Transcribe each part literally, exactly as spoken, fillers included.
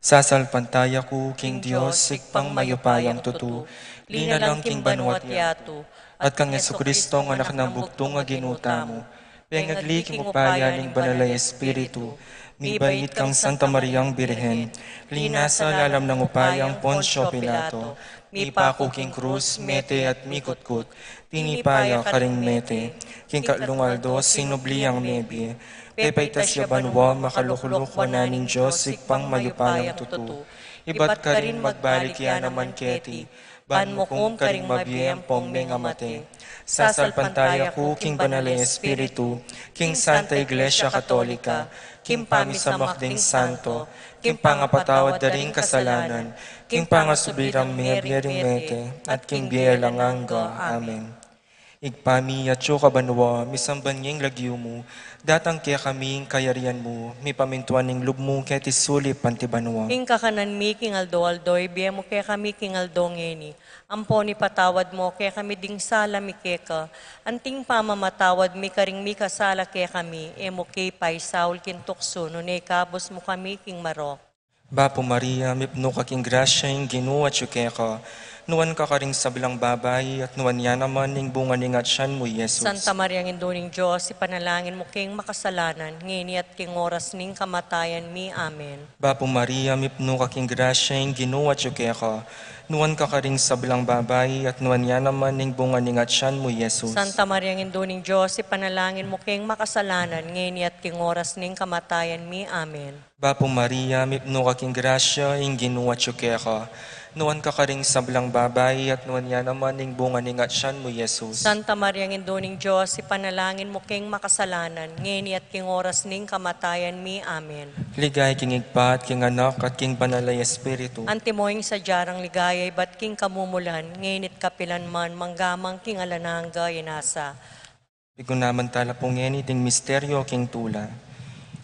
Sasalpantaya ku king Dios, Ibpang mayupayang tutu, linalang king banua't yatu, at kang Jesucristo, anak nang bugtung a Ginu tamu, pengagli king upaya ning Banal a Espiritu, mibait kang Santa Mariang Birhen, linasa lalam nang upayang Poncio Pilato, mipaku king krus, mete at mikutkut, tinipa ya karing mete, king katlung aldo sinubli yang mebie, pepaitas ya banua, makalukluk wanan ning Dios Ibpang mayupayang tutu, ibat karin magbalik ya naman keti, ban mukum karing mabie ampong mengamate. Sasalpantaya ku king Banal a Espiritu, king Santa Iglesia Katolika, king pamisamak ding santo, king pangapatawad da ring kasalanan, king pangasubli rang mebie ring mete, at king bie alang angga. Amen. Ibpa mi, atsu ka banua, misamban ya ing lagyu mu, datang kekami ing kayarian mu, mipamintuan ing lub mu keti sulip anti banua. Ing kakanan mi king aldo-aldo ibie mu kekami king aldo ngeni, ampon ipatawad mu kekami ding sala mi keka, anting pamamatawad mi karing mikasala kekami, e mu ke paisaul king tuksu, nune ikabus mu kami king marok. Bapu Maria, mipnu ka king grasya, ing Ginu atyu keka. Nuan ka karing sablang babai, at nuan ya naman ing bunga ning atyan mu, Jesus. Santa Maria, Indu ning Dios, ipanalangin mu keng makasalanan, ngeni at king oras ning kamatayan mi. Amen. Bapu Maria, mipnu ka king grasya, ing Ginu atyu keka. Nuan ka karing sablang babai, at nuan ya naman ing bunga ning atyan mu, Jesus. Santa Maria, Indu ning Dios, ipanalangin mu keng makasalanan, ngeni at king oras ning kamatayan mi. Amen. Bapu Maria, mipnu ka king grasya, ing Ginu atyu keka. Nuan ka karing sablang babai, at nuan ya naman ing bunga ning atyan mu, Jesus. Santa Maria, Indu ning Dios, ipanalangin mu keng makasalanan, ngeni at king oras ning kamatayan mi. Amen. Ligaya king Ibpa, at king Anak, at king Banal a Espiritu. Antimo ing sadya rang ligaya ibat king kamumulan, ngeni at kapilan man, mangga man king alang angga. Inasa. Piguna man tala pu ngeni ding misteryo king tula.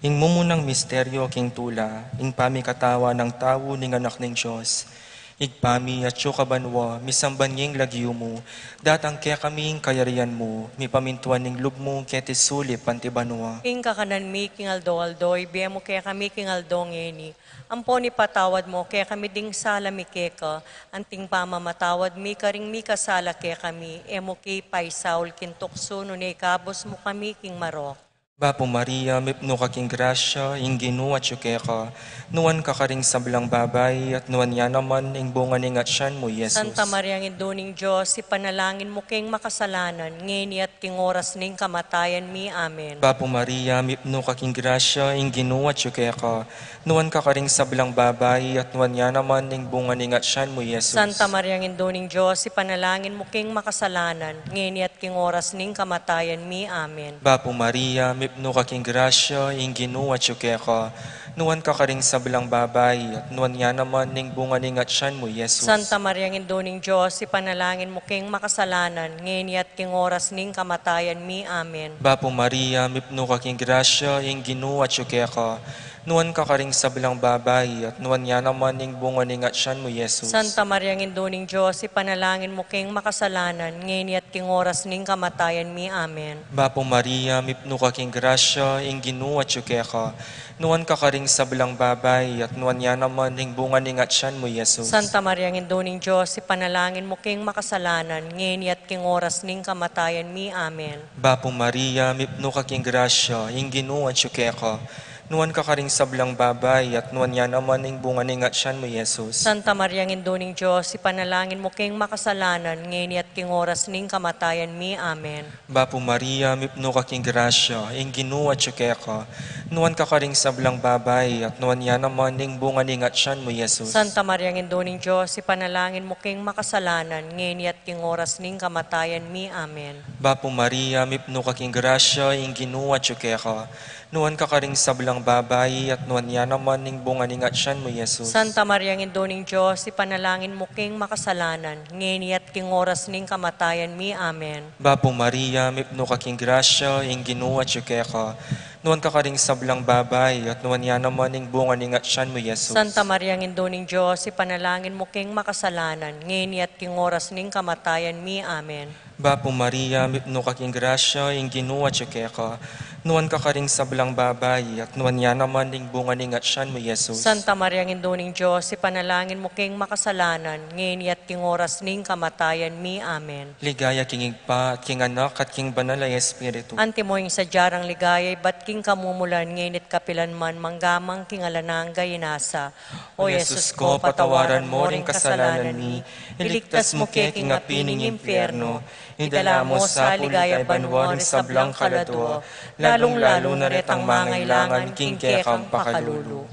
Ing mumunang misteryo king tula, ing pamikatawan nang tau ning Anak ning Dios. Ibpa mi, atyu ka banua, misamban ya ing lagyu mu, datang kekami ing kayarian mu, mipamintuan ing lub mu keti sulip anti banua. Ing kakanan mi king aldo-aldo, ibie mu kekami king aldo ngeni, ampon ipatawad mu kekami ding sala mi keka, anting pamamatawad mi karing mikasala kekami, e mu ke paisaul king tuksu, nune ikabus mu kami king marok. Bapu Maria, mipnu ka king grasya, ing Ginu atyu keka. Nuan ka karing sablang babai, at nuan ya naman ing bunga ning atyan mu, Jesus. Santa Maria, Indu ning Dios, ipanalangin mu keng makasalanan, ngeni at king oras ning kamatayan mi. Amen. Bapu Maria, mipnu ka king grasya, ing Ginu atyu keka. Nuan ka karing sablang babai, at nuan ya naman ing bunga ning atyan mu, Jesus. Santa Maria, Indu ning Dios, ipanalangin mu keng makasalanan, ngeni at king oras ning kamatayan mi. Amen. Bapu Maria, mipnu ka king grasya, ing Ginu atyu keka. Nuan ka karing sablang babai, at nuan ya naman ing bunga ning atyan mu, Jesus. Santa Maria, Indu ning Dios, ipanalangin mu keng makasalanan, ngeni at king oras ning kamatayan mi. Amen. Bapu Maria, mipnu ka king grasya, ing Ginu atyu keka. Nuan ka karing sablang babai, at nuan ya naman ing bunga ning atyan mu, Jesus. Santa Maria, Indu ning Dios, ipanalangin mu keng makasalanan, ngeni at king oras ning kamatayan mi. Amen. Bapu Maria, mipnu ka king grasya, ing Ginu atyu keka. Nuan ka karing sablang babai, at nuan ya naman ing bunga ning atyan mu, Jesus. Santa Maria, Indu ning Dios, ipanalangin mu keng makasalanan, ngeni at king oras ning kamatayan mi. Amen. Bapu Maria, mipnu ka king grasya, ing Ginu atyu keka. Nuan ka karing sablang babai, at nuan ya naman ing bunga ning atyan mu, Jesus. Santa Maria, Indu ning Dios, ipanalangin mu keng makasalanan, ngeni at king oras ning kamatayan mi. Amen. Bapu Maria, mipnu ka king grasya, ing Ginu atyu keka. Nuan ka karing sablang babai, at nuan ya naman ing bunga ning atyan mu, Jesus. Santa Maria, Indu ning Dios, ipanalangin mu keng makasalanan, ngeni at king oras ning kamatayan mi. Amen. Bapu Maria, mipnu ka king grasya, ing Ginu atyu keka. Nuan ka karing sablang babai, at nuan ya naman ing bunga ning atyan mu, Jesus. Santa Maria, Indu ning Dios, ipanalangin mu keng makasalanan, ngeni at king oras ning kamatayan mi. Amen. Bapu Maria, mipnu ka king grasya, ing Ginu atyu keka. Nuan ka karing sablang babai, at nuan ya naman ing bunga ning atyan mu, Jesus. Santa Maria, Indu ning Dios, ipanalangin mu keng makasalanan, ngeni at king oras ning kamatayan mi. Amen. Bapu Maria, mipnu ka king grasya, ing Ginu atyu keka. Nuan ka karing sablang babai, at nuan ya naman ing bunga ning atyan mu, Jesus. Santa Maria, Indu ning Dios, ipanalangin mu keng makasalanan, ngeni at king oras ning kamatayan mi. Amen. Ligaya king Ibpa, at king Anak, at king Banal a Espiritu. Antimo ing sadya rang ligaya ibat king kamumulan, ngeni at kapilan man, mangga man king alang angga. Inasa. O Jesus ko, patawaran mu ring kasalanan mi, iligtas mu ke king api ning impyerno, idala mu sa ligaya banua ring sablang kaladua, lalung-lalu na retang mangailangan king kekang pakalulu.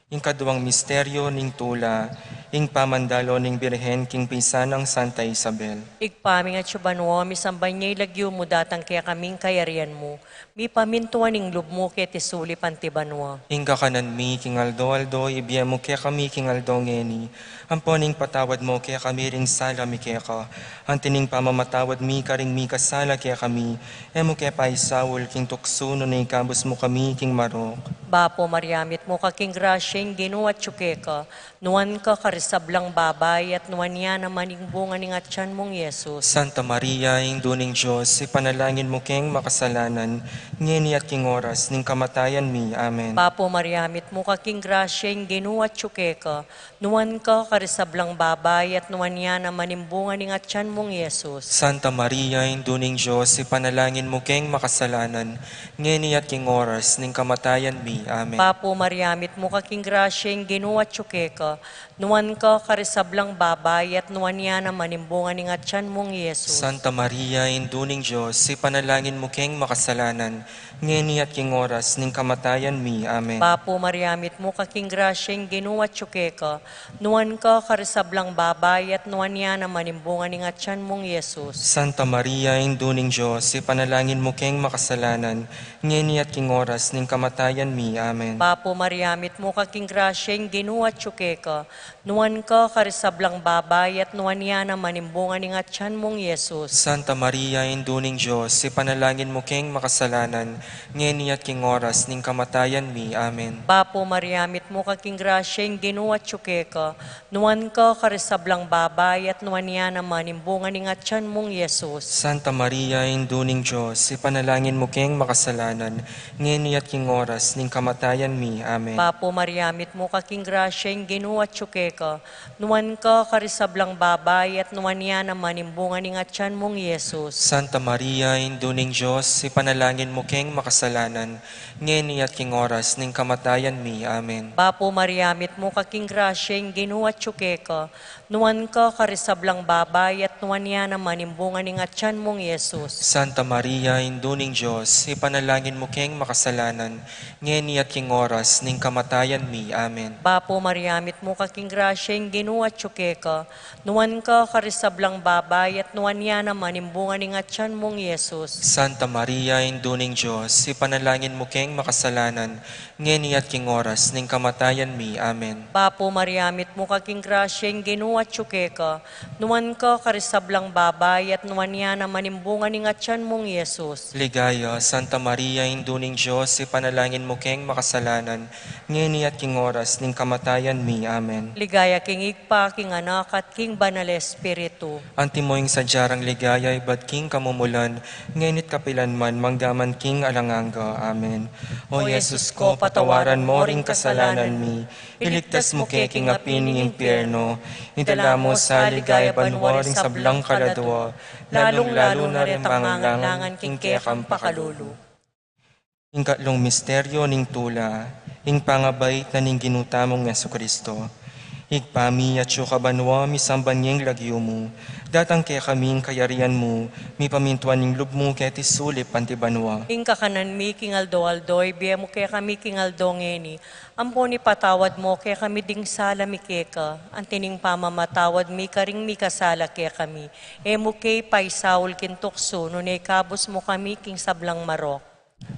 Ing kaduang misteryo ning tula, ing pamandalo ning Birhen king pisan nang Santa Isabel. Ibpa mi, atsu ka banua, misamban ya ing lagyu mu, datang kekami ing kayarian mu, mipamintuan ing lub mu keti sulip anti banua. Ing kakanan mi king aldo-aldo ibie mu kekami king aldo ngeni, ampo ing patawad mu kekami ring sala mi keka, anti ning pamamatawad mi karing mikasala kekami, e mu ke paisaul king tuksu, nune ikabus mu kami king marok. Bapu Maria, mitmu ka king grasya, ing Ginu atsu keka, nuan ka karing sablang babai, at nuan ya naman ing bunga ning atyan mung Jesus. Santa Maria, Indu ning Dios, ipanalangin mu keng makasalanan, ngeni at king oras ning kamatayan mi. Amen. Bapu Maria, mitmu ka king grasya, ing Ginu atsu keka, nuan ka karing sablang babai, at nuan ya naman ing bunga ning atyan mung Jesus. Santa Maria, Indu ning Dios, ipanalangin mu keng makasalanan, ngeni at king oras ning kamatayan mi. Amen. Bapu Maria, mitmu ka king grasya, ing Ginu atsu keka, nuan ka karing sablang babai, at nuan ya naman ing bunga ning atyan mung Jesus. Santa Maria, Indu ning Dios, ipanalangin mu keng makasalanan, ngeni at king oras ning kamatayan mi. Amen. Bapu Maria, mitmu ka king grasya, ing Ginu atsu keka, nuan ka karing sablang babai, at nuan ya naman ing bunga ning atyan mung Jesus. Santa Maria, Indu ning Dios, ipanalangin mu keng makasalanan, ngeni at king oras ning kamatayan mi. Amen. Bapu Maria, mitmu ka king grasya, ing Ginu atsu keka, nuan ka karing sablang babai, at nuan ya naman ing bunga ning atyan mung Jesus. Santa Maria, Indu ning Dios, ipanalangin mu keng makasalanan, ngeni at king oras ning kamatayan mi. Amen. Bapu Maria, mitmu ka king grasya, ing Ginu atsu keka, nuan ka karing sablang babai, at nuan ya naman ing bunga ning atyan mung Jesus. Santa Maria, Indu ning Dios, ipanalangin mu keng makasalanan, ngeni at king oras ning kamatayan mi. Amen. Bapu Maria, mitmu ka king grasya, ing Ginu atsu keka, nuan ka karing sablang babai, at nuan ya naman ing bunga ning atyan mung Jesus. Santa Maria, Indu ning Dios, ipanalangin mu keng makasalanan, ngeni at king oras ning kamatayan mi. Amen. Bapu Maria, mitmu ka king grasya, ing Ginu atsu keka, nuan ka karing sablang babai, at nuan ya naman ing bunga ning atyan mung Jesus. Santa Maria, Indu ning Dios, ipanalangin mu keng makasalanan, ngeni at king oras ning kamatayan mi. Amen. Bapu Maria, mitmu ka king grasya, ing Ginu atsu keka, nuan ka karing sablang babai, at nuan ya naman ing bunga ning atyan mung Jesus. Santa Maria, Indu ning Dios, ipanalangin mu keng makasalanan, ngeni at king oras ning kamatayan mi. Amen. Bapu Maria, mitmu ka king grasya, ing Ginu atsu keka, nuan ka karing sablang babai, at nuan ya naman ing bunga ning atyan mung Jesus. Ligaya, Santa Maria, Indu ning Dios, ipanalangin mu keng makasalanan, ngeni at king oras ning kamatayan mi. Amen. Ligaya king Ibpa, king Anak, at king Banal a Espiritu. Antimo ing sadya rang ligaya ibat king kamumulan, ngeni at kapilan man, mangga man king alang angga. Amen. O Jesus ko, patawaran mu ring kasalanan mi, iligtas mu ke king api ning impyerno, idala mu sa ligaya banua ring sablang kaladua, lalung-lalu na ring mangailangan king kekang pakalulu. Ing katlung misteryo ning tula, ing pangabait na ning Ginu tamung Jesucristo. Ibpa mi, atsu ka banua, misamban ya ing lagyu mu, datang kekami ing kayarian mu, mipamintuan ing lub mu keti sulip anti banua. Ing kakanan mi king aldo-aldo ibie mu kekami king aldo ngeni, ampon ipatawad mu kekami ding sala mi keka, anti ning pamamatawad mi karing mikasala kekami. E mu ke ipaisaul king tuksu, nune ikabus mu kami king sablang marok.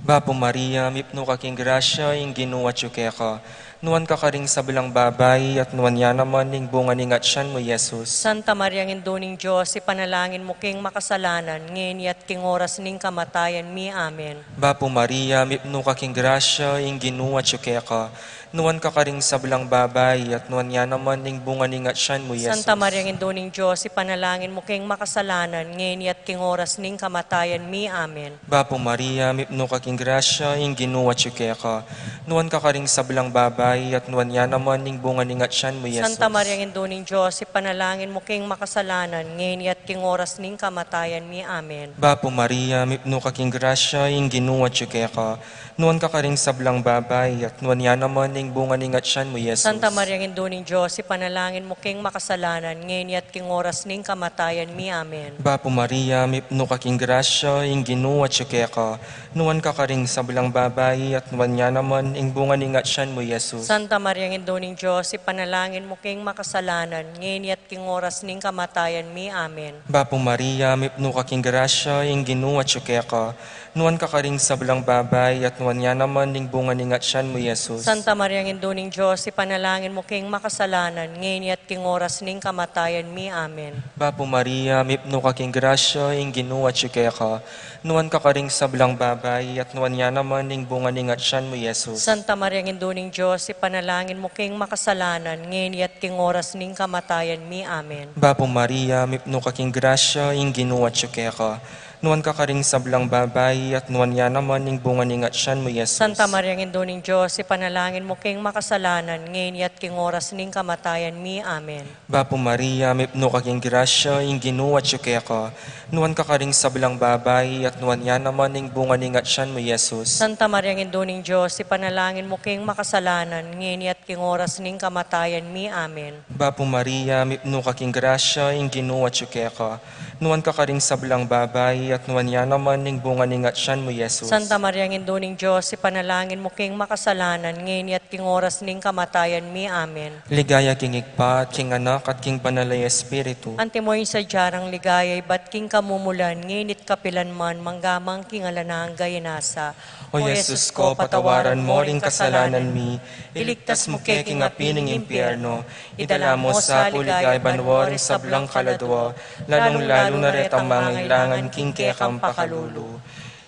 Bapu Maria, mipnu ka king grasya, ing Ginu atsu keka. Nuan ka karing sablang babai, at nuan ya naman ing bunga ning atyan mu, Jesus. Santa Maria, Indu ning Dios, ipanalangin mu keng makasalanan, ngeni at king oras ning kamatayan mi. Amen. Bapu Maria, mipnu ka king grasya, ing Ginu atyu keka. Nuan ka karing sablang babai, at nuan ya naman ing bunga ning atyan mu, Jesus. Santa Maria, Indu ning Dios, ipanalangin mu keng makasalanan, ngeni at king oras ning kamatayan mi. Amen. Bapu Maria, mipnu ka king grasya, ing Ginu atyu keka. Nuan ka karing sablang babai, at nuan ya naman ing bunga ning atyan mu, Jesus. Santa Maria, Indu ning Dios, ipanalangin mu keng makasalanan, ngeni at king oras ning kamatayan mi. Amen. Bapu Maria, mipnu ka king grasya, ing Ginu atyu keka. Nuan ka karing sablang babai, at nuan ya naman ing bunga ning atyan mu, Jesus. Santa Maria, Indu ning Dios, ipanalangin mu keng makasalanan, ngeni at king oras ning kamatayan mi. Amen. Bapu Maria, mipnu ka king grasya, ing Ginu atyu keka. Nuan ka karing sablang babai, at nuan ya naman ing bunga ning atyan mu, Jesus. Santa Maria, Indu ning Dios, ipanalangin mu keng makasalanan, ngeni at king oras ning kamatayan mi. Amen. Bapu Maria, mipnu ka king grasya, ing Ginu atyu keka. Nuan ka karing sablang babai, at nuan ya naman ing bunga ning atyan mu, Jesus. Santa Maria, Indu ning Dios, ipanalangin mu keng makasalanan, ngeni at king oras ning kamatayan mi. Amen. Bapu Maria, mipnu ka king grasya, ing Ginu atyu keka. Nuan ka karing sablang babai, at nuan ya naman ing bunga ning atyan mu, Jesus. Santa Maria, Indu ning Dios, ipanalangin mu keng makasalanan, ngeni at king oras ning kamatayan mi. Amen. Bapu Maria, mipnu ka king grasya, ing Ginu atyu keka. Nuan ka karing sablang babai, at nuan ya naman ing bunga ning atyan mu, Jesus. Santa Maria, Indu ning Dios, ipanalangin mu keng makasalanan, ngeni at king oras ning kamatayan mi. Amen. Bapu Maria, mipnu ka king grasya, ing Ginu atyu keka. Nuan ka karing sablang babai, at nuan ya naman ing bunga ning atyan mu, Jesus. Santa Maria, Indu ning Dios, ipanalangin mu keng makasalanan, ngeni at king oras ning kamatayan mi. Amen. Bapu Maria, mipnu ka king grasya, ing Ginu atyu keka. Nuan ka karing sablang babai, at nuan ya naman ing bunga ning atyan mu, Jesus. Santa Maria, Indu ning Dios, ipanalangin mu keng makasalanan, ngeni at king oras ning kamatayan mi. Amen. Ligaya king Ibpa, at king Anak, at king Banal a Espiritu. Antimo ing sadya nang ligaya ibat king kamumulan, ngeni at kapilan man, mangga man king alang angga. Amen. O Jesus ko, patawaran mo ring kasalanan mi, iligtas mu ke king api ning impyerno, idala mu sa pu king ligaya banua ring sablang kaladua, lalung-lalu na retang mangailangan king kekang pakalulu.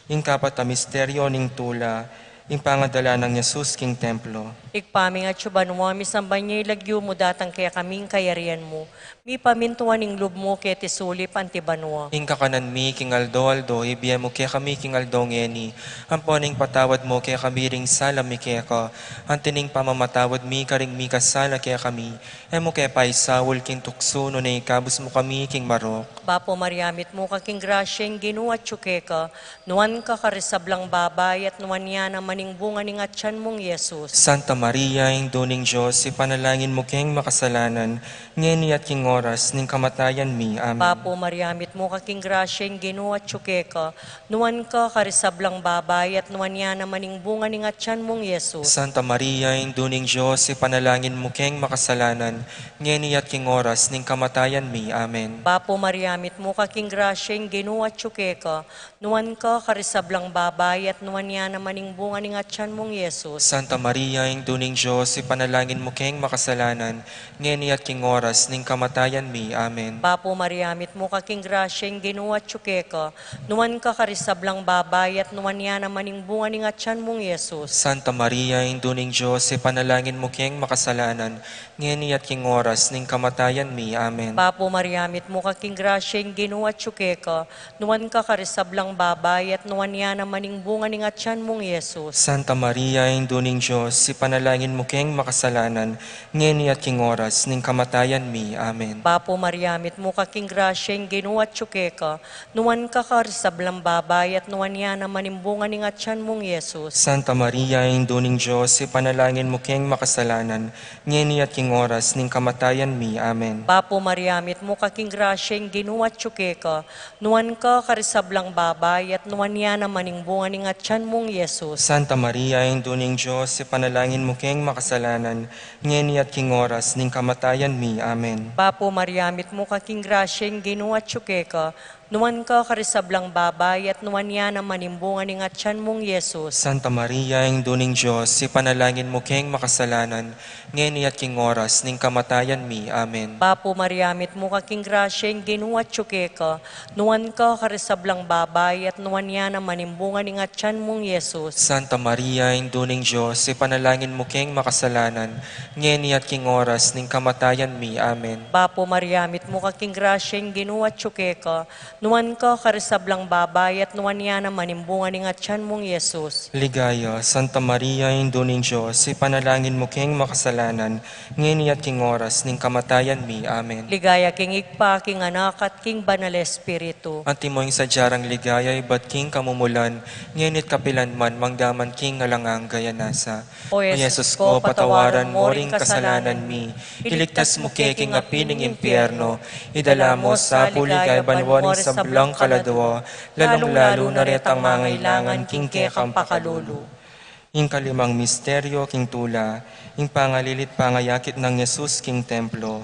Ing kapat a misteryo ning tula, ing pangadala nang Jesus king templo. Ibpa mi, atsu ka banua, misamban ya ing lagyu mu, datang kekami ing kayarian mu, mipamintuan ing lub mu keti sulip anti banua. Ing kakanan mi king aldo-aldo ibie mu kekami king aldo ngeni, ampon ipatawad mu kekami ring sala mi keka, anti ning pamamatawad mi karing mikasala kekami, e mu ke paisaul king tuksu, nune ikabus mu kami king marok. Bapu Maria, mitmu ka king grasya, ing Ginu atsu keka, nuan ka karing sablang babai, at nuan ya naman ing bunga ning atyan mung Jesus. Santa Maria, Indu ning Dios, ipanalangin mu keng makasalanan, ngeni at king oras ning kamatayan mi. Amen. Bapu Maria, mitmu ka king grasya, ing Ginu atsu keka, nuan ka karing sablang babai, at nuan ya naman ing bunga ning atyan mung Jesus. Santa Maria, Indu ning Dios, ipanalangin mu keng makasalanan, ngeni at king oras ning kamatayan mi. Amen. Bapu Maria, mitmu ka king grasya, ing Ginu atsu keka, nuan ka karing sablang babai, at nuan ya naman ing bunga ning atyan mung Jesus. Santa Maria, Indu ning Dios, ipanalangin mu keng makasalanan, ngeni at king oras ning kamatayan mi. Amen. Bapu Maria, mitmu ka king grasya, ing Ginu atsu keka, nuan ka karing sablang babai, at nuan ya naman ing bunga ning atyan mung Jesus. Santa Maria, Indu ning Dios, ipanalangin mu keng makasalanan, ngeni at king oras ning kamatayan mi. Amen. Bapu Maria, mitmu ka king grasya, ing Ginu atsu keka, nuan ka karing sablang babai, at nuan ya naman ing bunga ning atyan mung Jesus. Santa Maria, Indu ning Dios, ipanalangin mu keng makasalanan, ngeni at king oras ning kamatayan mi. Amen. Bapu Maria, mitmu ka king grasya, ing Ginu atsu keka, nuan ka karing sablang babai, at nuan ya naman ing bunga ning atyan mung Jesus. Santa Maria, Indu ning Dios, ipanalangin mu keng makasalanan, ngeni at king oras ning kamatayan mi. Amen. Bapu Maria, mitmu ka king grasya, ing Ginu atsu keka, nuan ka karing sablang babai, at nuan ya naman ing bunga ning atyan mung Jesus. Santa Maria, Indu ning Dios, ipanalangin mu keng makasalanan, ngeni at king oras ning kamatayan mi. Amen. Bapu Maria, mitmu ka king grasya, ing Ginu atsu keka, Nuan ka karing sablang babai, at nuan ya naman ing bunga ning atyan mung Jesus. Santa Maria, Indu ning Dios, ipanalangin mu keng makasalanan, ngeni at king oras ning kamatayan mi. Amen. Bapu Maria, mitmu ka king grasya, ing Ginu atyu keka, nuan ka karing sablang babai, at nuan ya naman ing bunga ning atyan mung Jesus. Santa Maria, Indu ning Dios, ipanalangin mu keng makasalanan, ngeni at king oras ning kamatayan mi. Amen. Bapu Maria, mitmu ka king grasya, ing Ginu atyu keka, nuan ka karing sablang babai, at nuan ya naman ing bunga ning atyan mung Jesus. Ligaya, Santa Maria, Indu ning Dios, ipanalangin mu keng makasalanan, ngeni at king oras ning kamatayan mi. Amen. Ligaya king Ibpa, king Anak, at king Banal Espiritu. Antimo ing sadya rang ligaya ibat king kamumulan, ngeni at kapilan man, manggaman king alang angga. Amen. O Jesus ko, patawaran mo ring kasalanan mi, iligtas mu ke king api ning impyerno, idala mu sa pu king ligaya banua ring sablang kaladua, lalung-lalu na retang mangailangan king kekang pakalulu. Ing kalimang misteryo king tula, ing pangalilit pangayakit nang Jesus king templo.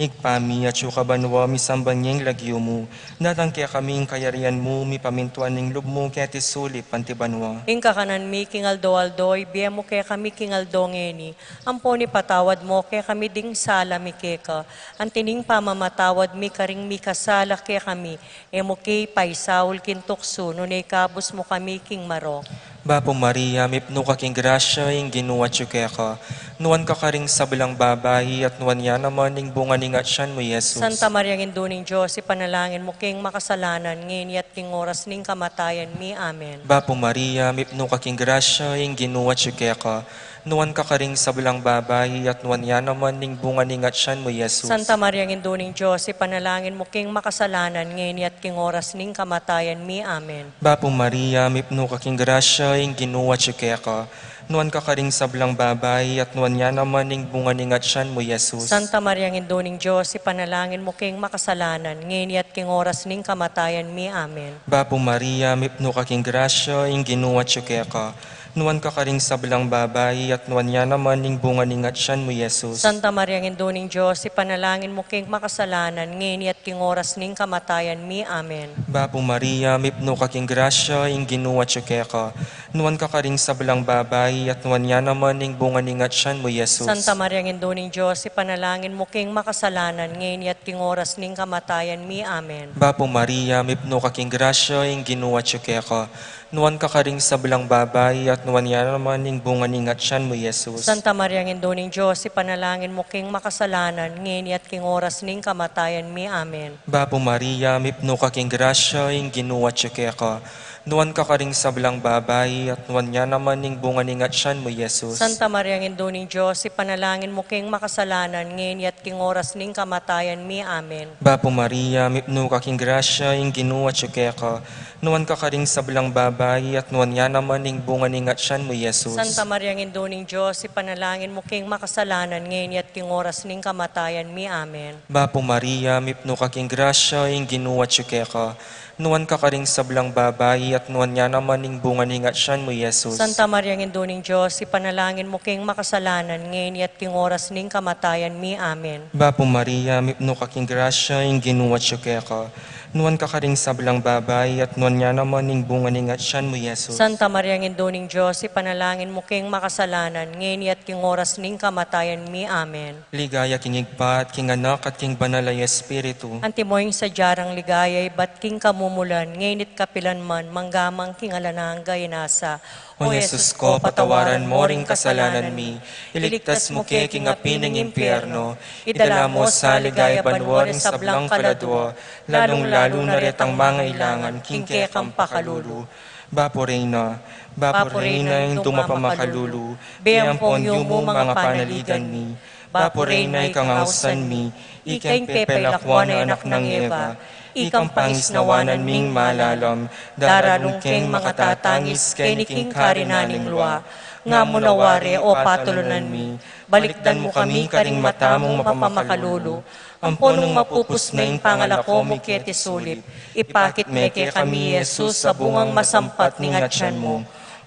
Ibpa mi, atsu ka banua, misamban ya ing lagyu mu, datang kekami ing kayarian mu, mipamintuan ing lub mu keti sulip anti banua. Ing kakanan mi king aldo-aldo ibie mu kekami king aldo ngeni, ampon ipatawad mu kekami ding sala mi keka, anti ning pamamatawad mi karing mikasala kekami, e mu ke ipaisaul king tuksu, nune ikabus mu kami king marok. Bapu Maria, mipnu ka king grasya, ing Ginu atyu keka, nuan ka karing sablang babai, at nuan ya naman ing bunga ning atyan mu, Jesus. Santa Maria, Indu ning Dios, ipanalangin mu keng makasalanan, ngeni at king oras ning kamatayan mi. Amen. Bapu Maria, mipnu ka king grasya, ing Ginu atyu keka, nuan ka karing sablang babai, at nuan ya naman ing bunga ning atyan mu, Jesus. Santa Maria, Indu ning Dios, ipanalangin mu keng makasalanan, ngeni at king oras ning kamatayan mi. Amen. Bapu Maria, mipnu ka king grasya, ing Ginu atyu keka, nuan ka karing sablang babai, at nuan ya naman ing bunga ning atyan mu, Jesus. Santa Maria, Indu ning Dios, ipanalangin mu keng makasalanan, ngeni at king oras ning kamatayan mi. Amen. Bapu Maria, mipnu ka king grasya, ing Ginu atyu keka, nuan ka karing sablang babai, at nuan ya naman ing bunga ning atyan mu, Jesus. Santa Maria, Indu ning Dios, ipanalangin mu keng makasalanan, ngeni at king oras ning kamatayan mi. Amen. Bapu Maria, mipnu ka king grasya, ing Ginu atyu keka, nuan ka karing sablang babai, at nuan ya naman ing bunga ning atyan mu, Jesus. Santa Maria, Indu ning Dios, ipanalangin mu keng makasalanan, ngeni at king oras ning kamatayan mi. Amen. Bapu Maria, mipnu ka king grasya, ing Ginu atyu keka, nuan ka karing sablang babai, at nuan ya naman ing bunga ning atyan mu, Jesus. Santa Maria, Indu ning Dios, ipanalangin mu keng makasalanan, ngeni at king oras ning kamatayan mi. Amen. Bapu Maria, mipnu ka king grasya, ing Ginu atyu keka, nuan ka karing sablang babai, at nuan ya naman ing bunga ning atyan mu, Jesus. Santa Maria, Indu ning Dios, ipanalangin mu keng makasalanan, ngeni at king oras ning kamatayan mi. Amen. Bapu Maria, mipnu ka king grasya, ing Ginu atyu keka, nuan ka karing sablang babai, at nuan ya naman ing bunga ning atyan mu, Jesus. Santa Maria, Indu ning Dios, ipanalangin mu keng makasalanan, ngeni at king oras ning kamatayan mi. Amen. Bapu Maria, mipnu ka king grasya, ing Ginu atyu keka, nuan ka karing sablang babai, at nuan ya naman ing bunga ning atyan mu, Jesus. Santa Maria, Indu ning Dios, ipanalangin mu keng makasalanan, ngeni at king oras ning kamatayan mi. Amen. Bapu Maria, mipnu ka king grasya, ing Ginu atyu keka, nuan ka karing sablang babai, at nuan ya naman ing bunga ning atyan mu, Jesus. Santa Maria, Indu ning Dios, ipanalangin mu keng makasalanan, ngeni at king oras ning kamatayan mi. Amen. Ligaya king Ibpa, at king Anak, at king Banal a Espiritu. Antimo ing sadya rang ligaya ibat king kamumulan, ngeni at kapilan man, manggaman king alang angga. Amen. O Jesus ko, patawaran mo ring kasalanan mi, iligtas mu ke king api ning impyerno, idala mu sa king ligaya banua ring sablang kaladua, lalung-lalu na retang mangailangan king kekang pakalulu. Bapu Reyna, Bapu Reyna, Indu mapamakalulu, be ampon yumu ing panaligan mi. Bapu Reyna, ikang ausan mi, ika ing pepelakwan a anak nang Eva, ikang pangisnawanan ming malalam, daralung keng makatatangis keni king karinan ning lua. Nga mu na wari, o patulunan mi, balikdan mu kami karing mata mung mapamakalulu, ampon nung mapupus na ing pangalako mu keti sulip, ipakit me kekami i Jesus a bungang masampat ning atyan mu.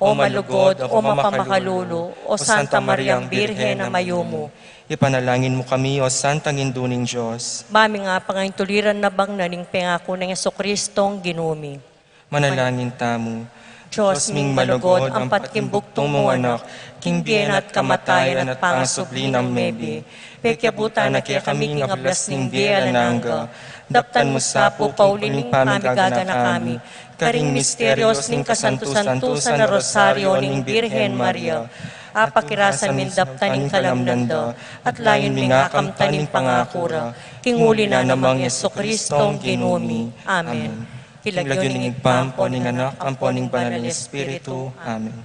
O malugod, o mapamakalulu, o Santa Mariang Birhen a mayumu. Ipanalangin mu kami, O Santang Indu ning Dios. Maming apangaintuliran na bang na ning pengaku nang Jesucristong Ginu mi. Manalangin tamu. Dios ming malugod, ampat king bugtung mung Anak, king bie na at kamatayan at pangasubli nang mebie, pekiabutan na kekami king ablas ning bie alang angga. Daptan mu sa pu pauli ning pamigaganaka mi karing misterios ning kasantu-santusan a Rosario ning Birhen Maria. Apakirasan ming daptan ing kalamnan da, at layun ming akamtan ing pangaku ra, king uli na namang Jesucristong Ginu mi. Amen. King lagyu ning Ibpa, ampo ning Anak, ampo ning Banal a Espiritu. Amen.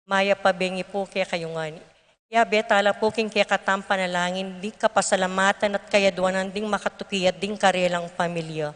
Mayap a bengi pu kekayu ngan. Yabe tala pu king kekatang panalangin ding kapasalamatan at kayaduanan ding makatuki at ding karelang pamilya.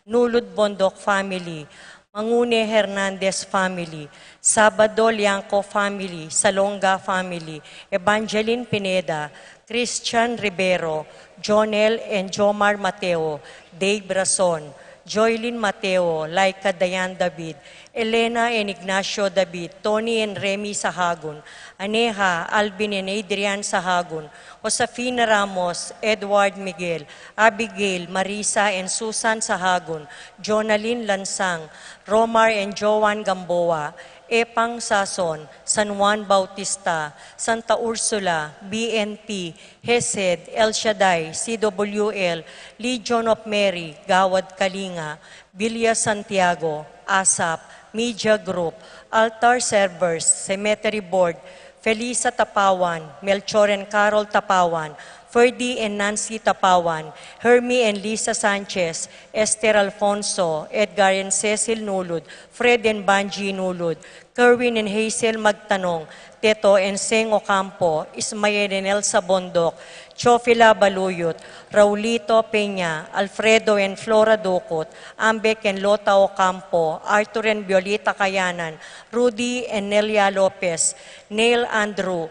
Nulud Bondoc family, Mangune Hernandez family, Sabado Liangco family, Salonga family, Evangeline Pineda, Christian Rivero, Jonel and Jomar Mateo, Dave Rason, Joylin Mateo, Laika Dayan David, Elena and Ignacio David, Tony and Remy Sahagun, Aneha, Alvin and Adrian Sahagun, Josefina Ramos, Edward Miguel, Abigail, Marisa and Susan Sahagun, Jonalyn Lansang, Romar and Joan Gamboa, Epang Sason, San Juan Bautista, Santa Ursula, B N P, Hesed, El Shaddai, C W L, Legion of Mary, Gawad Kalinga, Villa Santiago, ASAP, Media Group, Altar Servers, Cemetery Board, Felisa Tapawan, Melchor and Carol Tapawan, Ferdy and Nancy Tapawan, Hermie and Lisa Sanchez, Esther Alfonso, Edgar and Cecil Nulud, Fred and Banji Nulud, Kerwin and Hazel Magtanong, Teto and Seng Ocampo, Ismael and Elsa Bondoc, Chofila Baluyot, Raulito Peña, Alfredo and Flora Ducut, Ambek and Lota Ocampo, Arthur and Violeta Kayanan, Rudy and Nelia Lopez, Neil Andrew,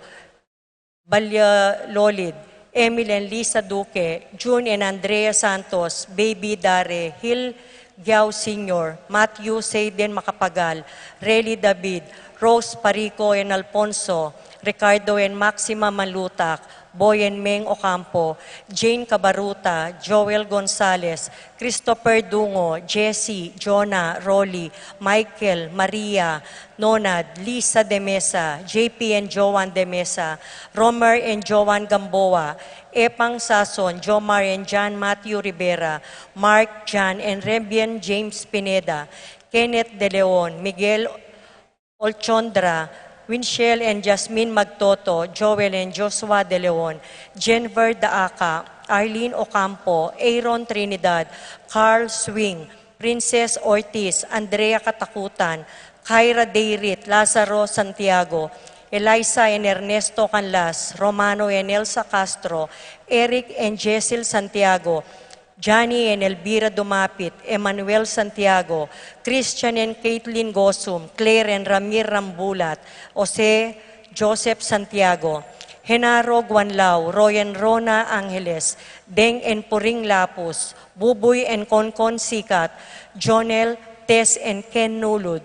Balya Lolid, Emil and Lisa Duque, June and Andrea Santos, Baby Dare, Hil Giao Senior, Matthew Seiden Macapagal, Rely David, Rose Parico and Alfonso, Ricardo and Maxima Malutak, Boy and Meng Ocampo, Jane Cabaruta, Joel Gonzalez, Christopher Dungo, Jesse, Jonah, Rolly, Michael, Maria, Nonad, Lisa de Mesa, J P and Joan de Mesa, Romer and Joan Gamboa, Epang Sason, Jomar and John Matthew Rivera, Mark, John and Rebian James Pineda, Kenneth De Leon, Miguel Olchondra, Winchell and Jasmine Magtoto, Joel and Joshua De Leon, Jennifer Daaca, Arlene Ocampo, Aaron Trinidad, Carl Swing, Princess Ortiz, Andrea Katakutan, Kyra Dayrit, Lazaro Santiago, Eliza and Ernesto Canlas, Romano and Elsa Castro, Eric and Jessel Santiago, Johnny and Elvira Dumapit, Emmanuel Santiago, Christian and Caitlin Gosum, Claire and Ramir Rambulat, Jose Joseph Santiago, Genaro Guanlao, Roy and Rona Angeles, Deng and Puring Lapus, Bubuy and Konkon Sikat, Jonel, Tess and Ken Nulud,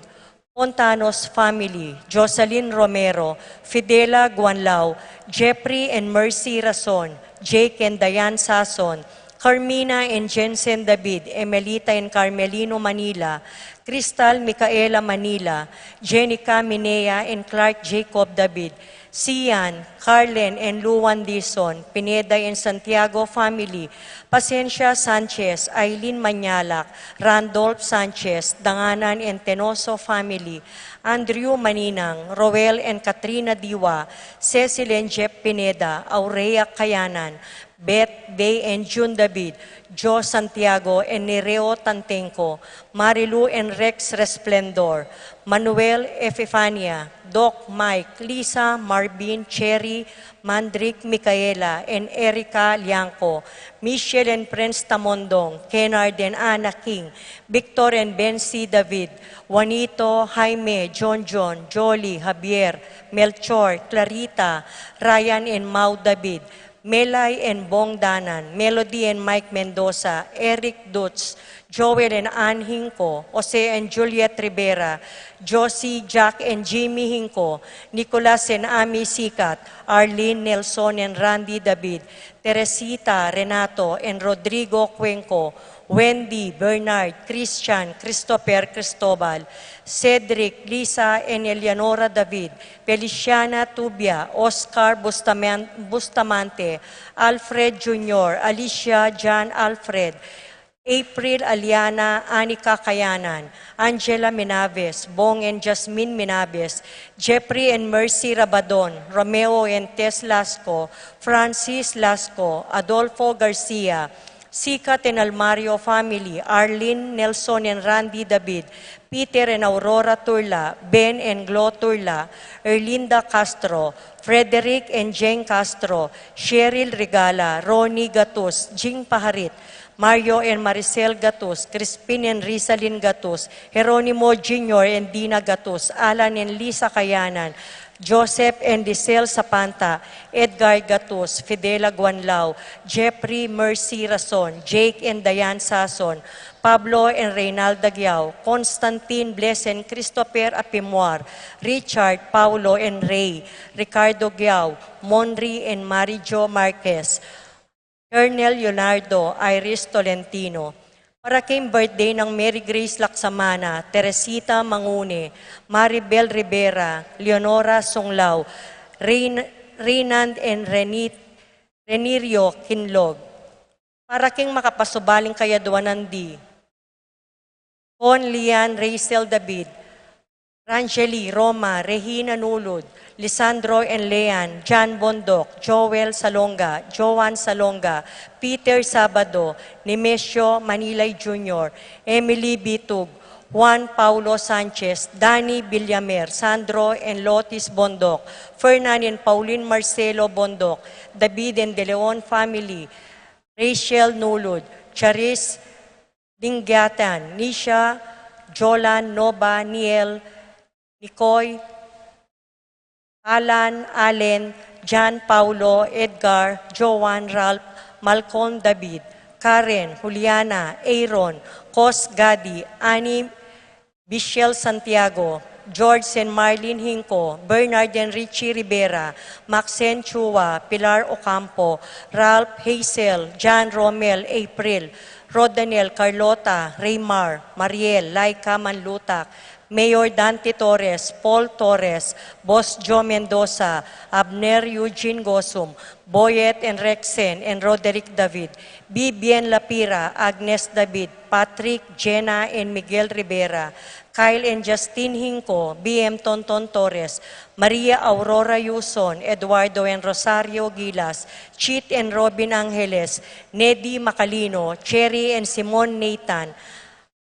Fontanos family, Jocelyn Romero, Fidela Guanlao, Jeffrey and Mercy Rason, Jake and Diane Sason, Carmina and Jensen David, Emelita and Carmelino Manila, Crystal Micaela Manila, Jenica Minea and Clark Jacob David, Sian, Carlen and Luan Dizon, Pineda and Santiago family, Pasencia Sanchez, Aileen Mañalac, Randolph Sanchez, Danganan and Tenoso family, Andrew Maninang, Roel and Katrina Diwa, Cecil and Jeff Pineda, Aurea Kayanan, Beth, Bay and June David, Joe Santiago and Nereo Tantengco, Marilu and Rex Resplendor, Manuel Epifania, Doc Mike, Lisa, Marvin, Cherry, Mandrick, Micaela and Erica Liangco, Michelle and Prince Tamondong, Kennard and Anna King, Victor and Bency David, Juanito, Jaime, John John, Jolly, Javier, Melchor, Clarita, Ryan and Mau David, Melay and Bong Danan, Melody and Mike Mendoza, Eric Dutz, Joel and Ann Hinco, Jose and Juliet Rivera, Josie, Jack and Jimmy Hinco, Nicolas and Amy Sicat, Arlene, Nelson and Randy David, Teresita, Renato and Rodrigo Cuenco, Wendy, Bernard, Christian, Christopher Cristobal, Cedric, Lisa and Eleanora David, Feliciana Tubia, Oscar Bustaman-, Bustamante, Alfred Junior, Alicia, John Alfred, April, Aliana, Anika Kayanan, Angela Minaves, Bong and Jasmine Minaves, Jeffrey and Mercy Rabadon, Romeo and Tess Lasco, Francis Lasco, Adolfo Garcia, Sicat and Almario family, Arlene, Nelson and Randy David, Peter and Aurora Turla, Ben and Glo Turla, Erlinda Castro, Frederick and Jane Castro, Cheryl Regala, Ronnie Gatus, Jing Paharit, Mario and Maricel Gatus, Crispin and Rizalin Gatus, Jeronimo Junior and Dina Gatus, Alan and Lisa Kayanan, Joseph and Lisel Sapanta, Edgar Gatus, Fidela Guanlao, Jeffrey Mercy Rason, Jake and Diane Sason, Pablo and Reynalda Giao, Constantine Bless and Christopher Apimuar, Richard, Paulo and Ray, Ricardo Giao, Monri and Marijo Marquez, Ernel Leonardo, Iris Tolentino. Para king birthday nang Mary Grace Laksamana, Teresita Mangune, Maribel Rivera, Leonora Sunglao, Reyn-, Reynand and Renit-, Renirio Kinlog. Para king makapasubaling kayadwanan di, Con Lian Rachel David, Rangeli Roma, Regina Nulud, Lisandro and Lean, John Bondoc, Joel Salonga, Joan Salonga, Peter Sabado, Nemesio Manilay Junior, Emily Bitug, Juan Paulo Sanchez, Danny Villamer, Sandro and Lotis Bondoc, Fernan and Pauline Marcelo Bondoc, David and De Leon family, Rachel Nulud, Charis Dingyatan, Nisha, Jolan, Nova, Niel, Nikoy, Alan, Allen, John, Paulo, Edgar, Joan, Ralph, Malcolm, David, Karen, Juliana, Aaron, Cos, Gadi, Annie, Michelle Santiago, George and Marlene Hinco, Bernard and Richie Rivera, Maxen Chua, Pilar Ocampo, Ralph, Hazel, John, Romel, April, Rodanel, Carlota, Raymar, Mariel, Laika Manlutak, Mayor Dante Torres, Paul Torres, Boss Joe Mendoza, Abner Eugene Gosum, Boyet and Rexen and Roderick David, Vivian Lapira, Agnes David, Patrick, Jenna and Miguel Rivera, Kyle and Justin Hinco, B M Tonton Torres, Maria Aurora Yuson, Eduardo and Rosario Gilas, Chit and Robin Angeles, Nedi Macalino, Cherry and Simon Nathan,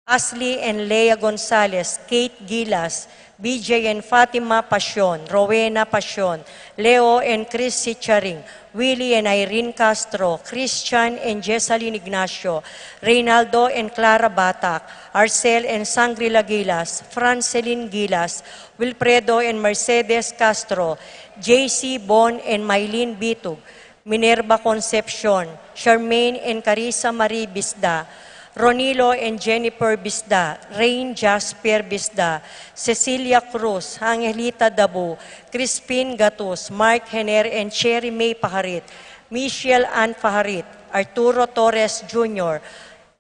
Ashley and Lea Gonzalez, Kate Gilas, B J and Fatima Pasion, Rowena Pasion, Leo and Chris Sicharing, Willie and Irene Castro, Christian and Jessalyn Ignacio, Reynaldo and Clara Batak, Arcel and Sangrila Gilas, Francelin Gilas, Wilfredo and Mercedes Castro, J C Bon and Mylene Bitug, Minerva Concepcion, Charmaine and Carissa Marie Bisda, Ronilo and Jennifer Bisda, Rain Jasper Bisda, Cecilia Cruz, Angelita Dabu, Crispin Gatus, Mark Hener and Cherry May Paharit, Michelle Ann Paharit, Arturo Torres Junior,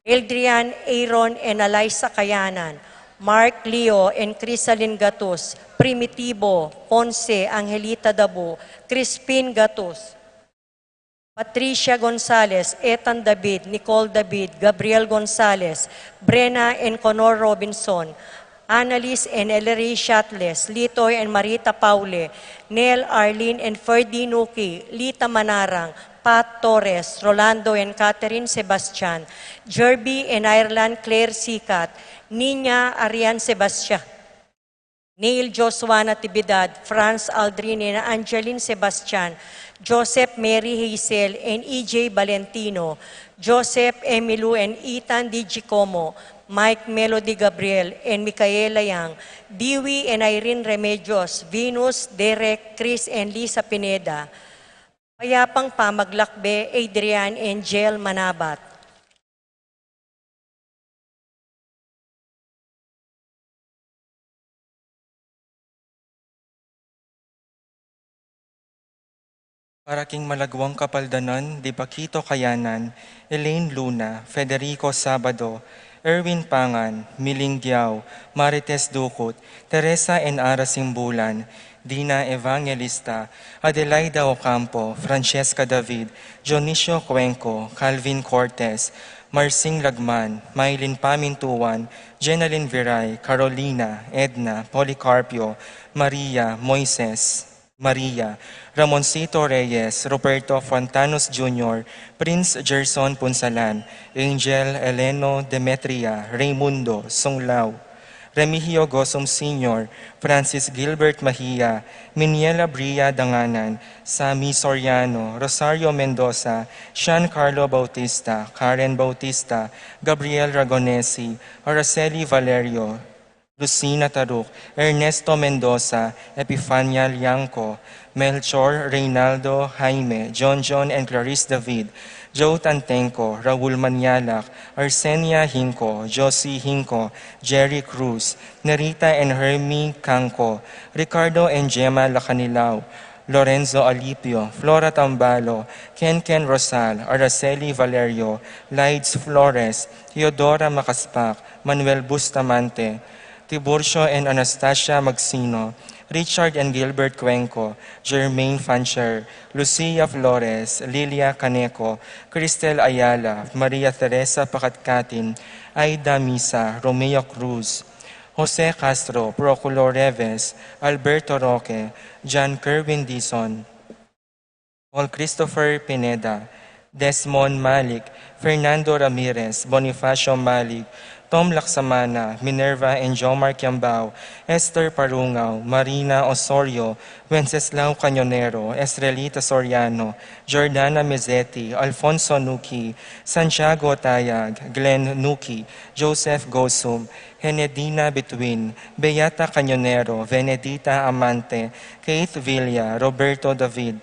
Eldrian Aaron and Eliza Kayanan, Mark Leo and Crisalin Gatus, Primitivo, Ponce, Angelita Dabu, Crispin Gatus, Patricia Gonzalez, Ethan David, Nicole David, Gabriel Gonzalez, Brenna and Conor Robinson, Annalise and Ellery Shatles, Litoy and Marita Paule, Nel, Arlene and Ferdy Nuki, Lita Manarang, Pat Torres, Rolando and Catherine Sebastian, Jerby and Ireland Claire Sikat, Nina Arian Sebastian, Neil Joshua Natividad, Franz Aldrin and Angeline Sebastian, Joseph Mary Hazel and E J Valentino, Joseph Emilu and Ethan Di Giacomo, Mike Melody Gabriel and Micaela Yang, Dewey and Irene Remedios, Venus, Derek, Chris and Lisa Pineda. Payapang pamaglakbe, Adrian Angel Manabat. Para king malagwang kapaldanan di Paquito Kayanan, Elaine Luna, Federico Sabado, Erwin Pangan, Miling Diao, Marites Ducut, Teresa N. Ara Simbulan, Dina Evangelista, Adelaida Ocampo, Francesca David, Dionisio Cuenco, Calvin Cortes, Marsing Lagman, Mylene Pamintuan, Jenalyn Viray, Carolina, Edna, Policarpio, Maria, Moises, Maria, Ramoncito Reyes, Ruperto Fontanos Junior, Prince Gerson Punsalan, Angel, Eleno, Demetria, Raymundo, Sunglao, Remigio Gosum Senior, Francis Gilbert Mahia, Miniela Bria Danganan, Sammy Soriano, Rosario Mendoza, Sean Carlo Bautista, Karen Bautista, Gabriel Ragonesi, Araceli Valerio, Lucina Taruc, Ernesto Mendoza, Epifania Liangco, Melchor Reynaldo Jaime, John John and Clarice David, Joe Tantenco, Raul Manialak, Arsenia Hinco, Josie Hinco, Jerry Cruz, Nerita and Hermie Canco, Ricardo and Gemma Lacanilao, Lorenzo Alipio, Flora Tambalo, Ken Ken Rosal, Araceli Valerio, Lides Flores, Theodora Macaspac, Manuel Bustamante, Tiburcio and Anastasia Magsino, Richard and Gilbert Cuenco, Germaine Fancher, Lucia Flores, Lilia Caneco, Cristel Ayala, Maria Teresa Pacatcatin, Aida Misa, Romeo Cruz, Jose Castro, Procolo Reves, Alberto Roque, John Kerwin Dizon, Paul Christopher Pineda, Desmond Malik, Fernando Ramirez, Bonifacio Malik, Tom Laksamana, Minerva and Jomar Kiambao, Esther Parungao, Marina Osorio, Wenceslao Cañonero, Estrelita Soriano, Jordana Mezzetti, Alfonso Nuki, Santiago Tayag, Glenn Nuki, Joseph Gosum, Henedina Between, Beata Cañonero, Venedita Amante, Kate Villa, Roberto David,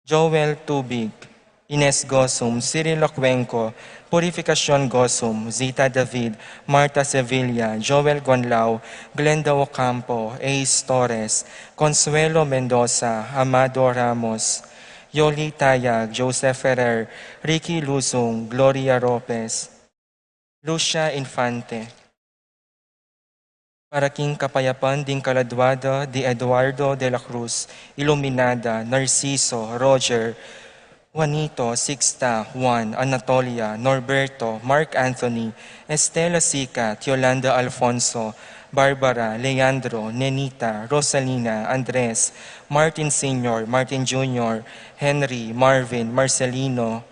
Joel Tubig, Ines Gosum, Cirilo Cuenco, Purificacion Gosum, Zita David, Marta Sevilla, Joel Guanlao, Glenda Ocampo, Ace Torres, Consuelo Mendoza, Amado Ramos, Yoli Tayag, Joseph Ferrer, Ricky Luzung, Gloria Ropez, Lucia Infante. Para king kapayapan ding kaladua da di Eduardo de la Cruz, Iluminada, Narciso, Roger, Juanito, Sixta, Juan, Anatolia, Norberto, Mark Anthony, Estela Sica, Yolanda Alfonso, Barbara, Leandro, Nenita, Rosalina, Andres, Martin Senior, Martin Junior, Henry, Marvin, Marcelino,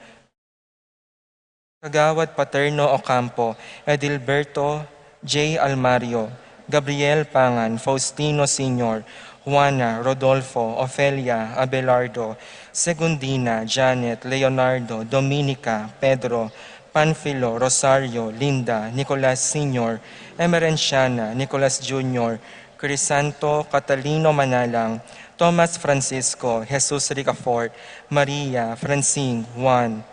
Kagawad Paterno Ocampo, Edilberto J. Almario, Gabriel Pangan, Faustino Senior, Juana, Rodolfo, Ofelia, Abelardo, Segundina, Janet, Leonardo, Dominica, Pedro, Panfilo, Rosario, Linda, Nicolas Senior, Emerenciana, Nicolas Junior, Crisanto, Catalino Manalang, Thomas Francisco, Jesus Ricafort, Maria, Francine, Juan,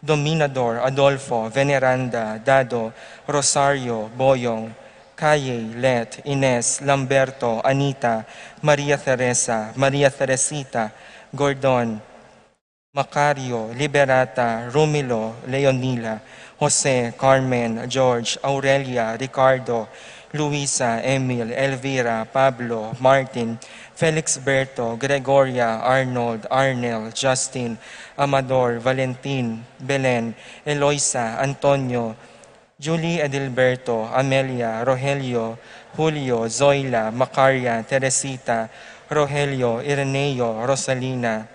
Dominador, Adolfo, Veneranda, Dado, Rosario, Boyong, Calle, Let, Ines, Lamberto, Anita, Maria Teresa, Maria Teresita, Gordon, Macario, Liberata, Rumilo, Leonila, Jose, Carmen, George, Aurelia, Ricardo, Luisa, Emil, Elvira, Pablo, Martin, Felixberto, Gregoria, Arnold, Arnel, Justin, Amador, Valentin, Belen, Eloisa, Antonio, Julie, Edilberto, Amelia, Rogelio, Julio, Zoila, Macaria, Teresita, Rogelio, Ireneo, Rosalina,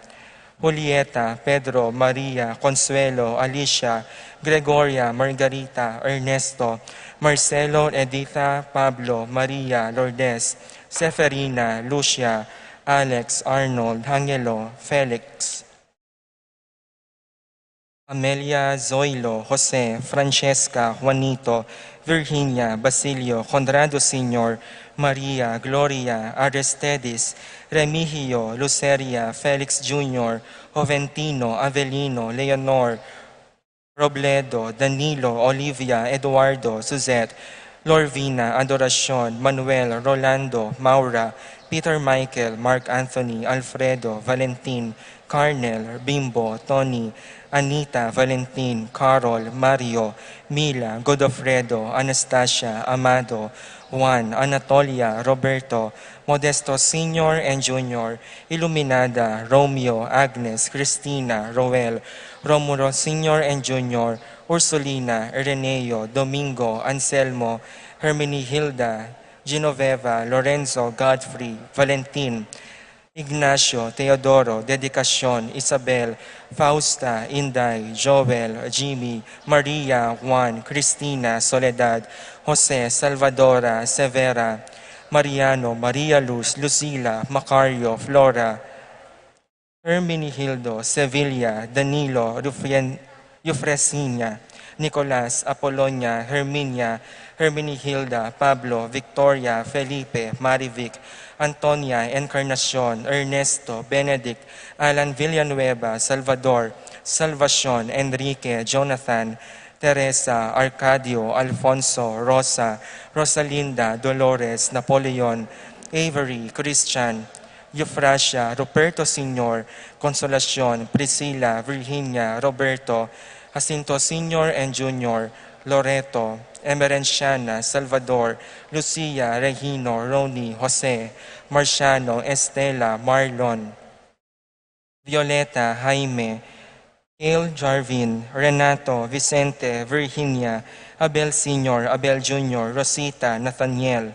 Julieta, Pedro, Maria, Consuelo, Alicia, Gregoria, Margarita, Ernesto, Marcelo, Edita, Pablo, Maria, Lourdes, Seferina, Lucia, Alex, Arnold, Angelo, Felix, Amelia, Zoilo, Jose, Francesca, Juanito, Virginia, Basilio, Conrado Senior, Maria, Gloria, Aristedis, Remigio, Luceria, Felix Junior, Joventino, Avelino, Leonor, Robledo, Danilo, Olivia, Eduardo, Suzette, Lorvina, Adoracion, Manuel, Rolando, Maura, Peter Michael, Mark Anthony, Alfredo, Valentin, Carnel, Bimbo, Tony, Anita, Valentin, Carol, Mario, Mila, Godofredo, Anastasia, Amado, Juan, Anatolia, Roberto, Modesto Senior and Junior, Iluminada, Romeo, Agnes, Cristina, Roel, Romulo Senior and Junior, Ursulina, Ireneo, Domingo, Anselmo, Herminihilda, Genoveva, Lorenzo, Godfrey, Valentin, Ignacio, Teodoro, Dedicacion, Isabel, Fausta, Inday, Joel, Jimmy, Maria, Juan, Cristina, Soledad, Jose, Salvadora, Severa, Mariano, Maria Luz, Lucila, Macario, Flora, Herminihildo, Sevilla, Danilo, Rufien-, Eufresina, Nicolas, Apolonia, Herminia, Herminihilda, Pablo, Victoria, Felipe, Marivic, Antonia, Encarnacion, Ernesto, Benedict, Alan Villanueva, Salvador, Salvacion, Enrique, Jonathan, Teresa, Arcadio, Alfonso, Rosa, Rosalinda, Dolores, Napoleon, Avery, Christian, Eufrasia, Ruperto Senior, Consolacion, Priscila, Virginia, Roberto, Jacinto Senior and Junior, Loreto, Emerenciana, Salvador, Lucia, Regino, Ronnie, Jose, Marciano, Estela, Marlon, Violeta, Jaime, Gail, Jarvin, Renato, Vicente, Virginia, Abel Senior, Abel Junior, Rosita, Nathaniel,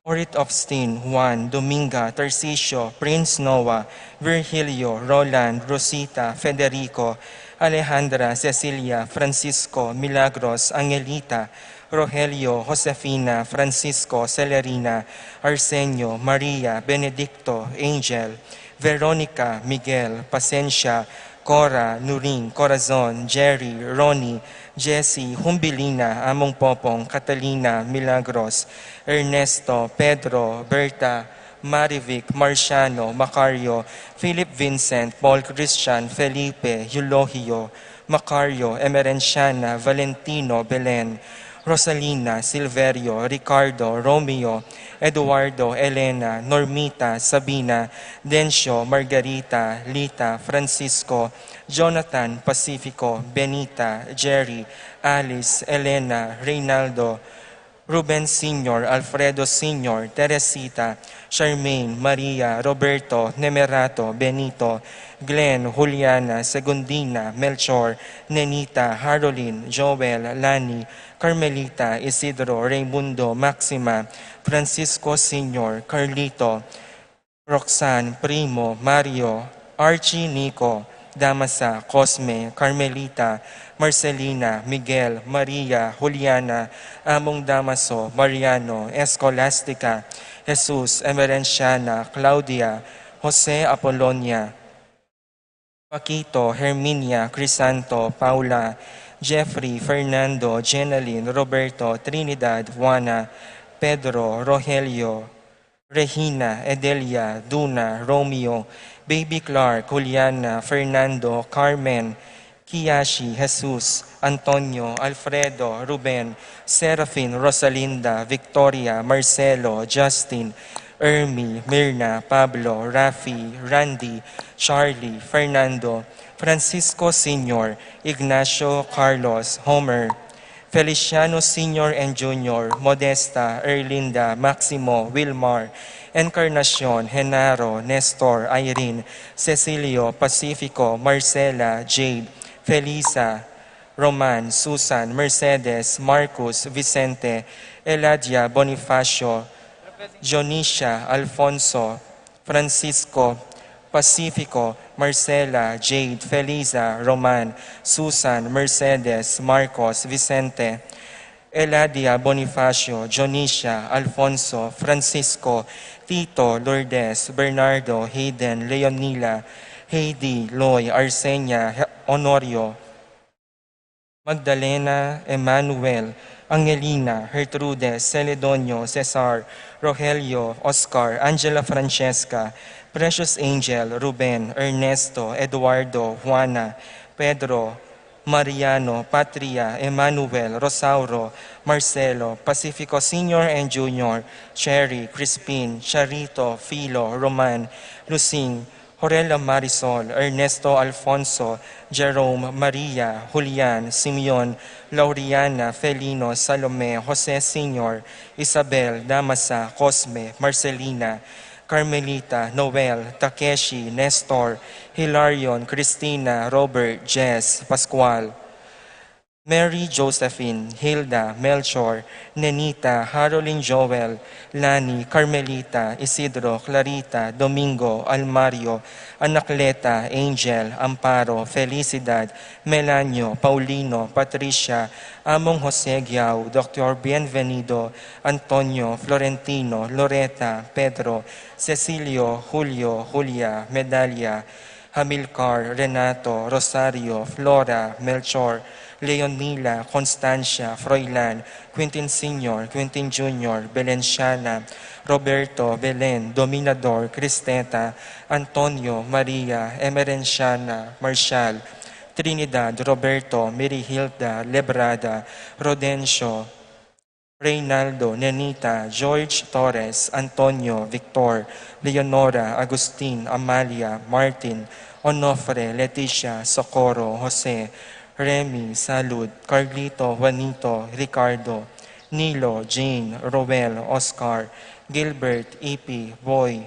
Orit Austin, Juan, Dominga, Tarcisio, Prince Noah, Virgilio, Roland, Rosita, Federico, Alejandra, Cecilia, Francisco, Milagros, Angelita, Rogelio, Josefina, Francisco, Celerina, Arsenio, Maria, Benedicto, Angel, Veronica, Miguel, Pasensia, Cora, Nuring, Corazon, Jerry, Ronnie, Jessie, Humbilina, Among Popong, Catalina, Milagros, Ernesto, Pedro, Berta, Marivic, Marciano, Macario, Philip Vincent, Paul Christian, Felipe, Eulogio, Macario, Emerenciana, Valentino, Belen, Rosalina, Silverio, Ricardo, Romeo, Eduardo, Elena, Normita, Sabina, Dencio, Margarita, Lita, Francisco, Jonathan, Pacifico, Benita, Jerry, Alice, Elena, Reynaldo, Ruben Senior, Alfredo Senior, Teresita, Charmaine, Maria, Roberto, Nemerato, Benito, Glenn, Juliana, Segundina, Melchor, Nenita, Harolin, Joel, Lani, Carmelita, Isidro, Raimundo, Maxima, Francisco Senior, Carlito, Roxanne, Primo, Mario, Archie, Nico, Damasa, Cosme, Carmelita, Marcelina, Miguel, Maria, Juliana, Among Damaso, Mariano, Escolastica, Jesus, Emerenciana, Claudia, Jose, Apolonia, Paquito, Herminia, Crisanto, Paula, Jeffrey, Fernando, Jenaline, Roberto, Trinidad, Juana, Pedro, Rogelio, Regina, Edelia, Duna, Romeo, Baby Clark, Juliana, Fernando, Carmen, Kiyashi, Jesus, Antonio, Alfredo, Ruben, Serafin, Rosalinda, Victoria, Marcelo, Justin, Ermi, Mirna, Pablo, Rafi, Randy, Charlie, Fernando, Francisco Senior, Ignacio, Carlos, Homer, Feliciano Senior and Junior, Modesta, Erlinda, Maximo, Wilmar, Encarnacion, Genaro, Nestor, Irene, Cecilio, Pacifico, Marcela, Jade, Felisa, Roman, Susan, Mercedes, Marcus, Vicente, Eladia, Bonifacio, Dionisia, Alfonso, Francisco, Pacifico, Marcela, Jade, Felisa, Roman, Susan, Mercedes, Marcos, Vicente, Eladia, Bonifacio, Dionisia, Alfonso, Francisco, Tito, Lourdes, Bernardo, Hayden, Leonila, Heidi, Loy, Arsenia, He-, Honorio, Magdalena, Emmanuel, Angelina, Gertrude, Celedonio, Cesar, Rogelio, Oscar, Angela, Francesca, Precious Angel, Ruben, Ernesto, Eduardo, Juana, Pedro, Mariano, Patria, Emmanuel, Rosauro, Marcelo, Pacifico Senior and Junior, Cherry, Crispin, Charito, Filo, Roman, Lucing, Jorella Marisol, Ernesto Alfonso, Jerome, Maria, Julian, Simeon, Lauriana, Felino, Salome, Jose Senior, Isabel, Damasa, Cosme, Marcelina, Carmelita, Noel, Takeshi, Nestor, Hilarion, Cristina, Robert, Jess, Pascual, Mary Josephine, Hilda, Melchor, Nenita, Harolyn, Joel, Lani, Carmelita, Isidro, Clarita, Domingo, Almario, Anacleta, Angel, Amparo, Felicidad, Melanio, Paulino, Patricia, Among Jose Giao, Doctor Bienvenido, Antonio, Florentino, Loreta, Pedro, Cecilio, Julio, Julia, Medalia, Hamilcar, Renato, Rosario, Flora, Melchor, Leonila, Constancia, Froilan, Quintin Senior, Quintin Junior, Belenciana, Roberto, Belen, Dominador, Cristeta, Antonio, Maria, Emerenciana, Marshall, Trinidad, Roberto, Mary Hilda, Lebrada, Rodencio, Reynaldo, Nenita, George, Torres, Antonio, Victor, Leonora, Agustin, Amalia, Martin, Onofre, Leticia, Socorro, Jose, Remy, Salud, Carlito, Juanito, Ricardo, Nilo, Jane, Roel, Oscar, Gilbert, Ipi, Boy,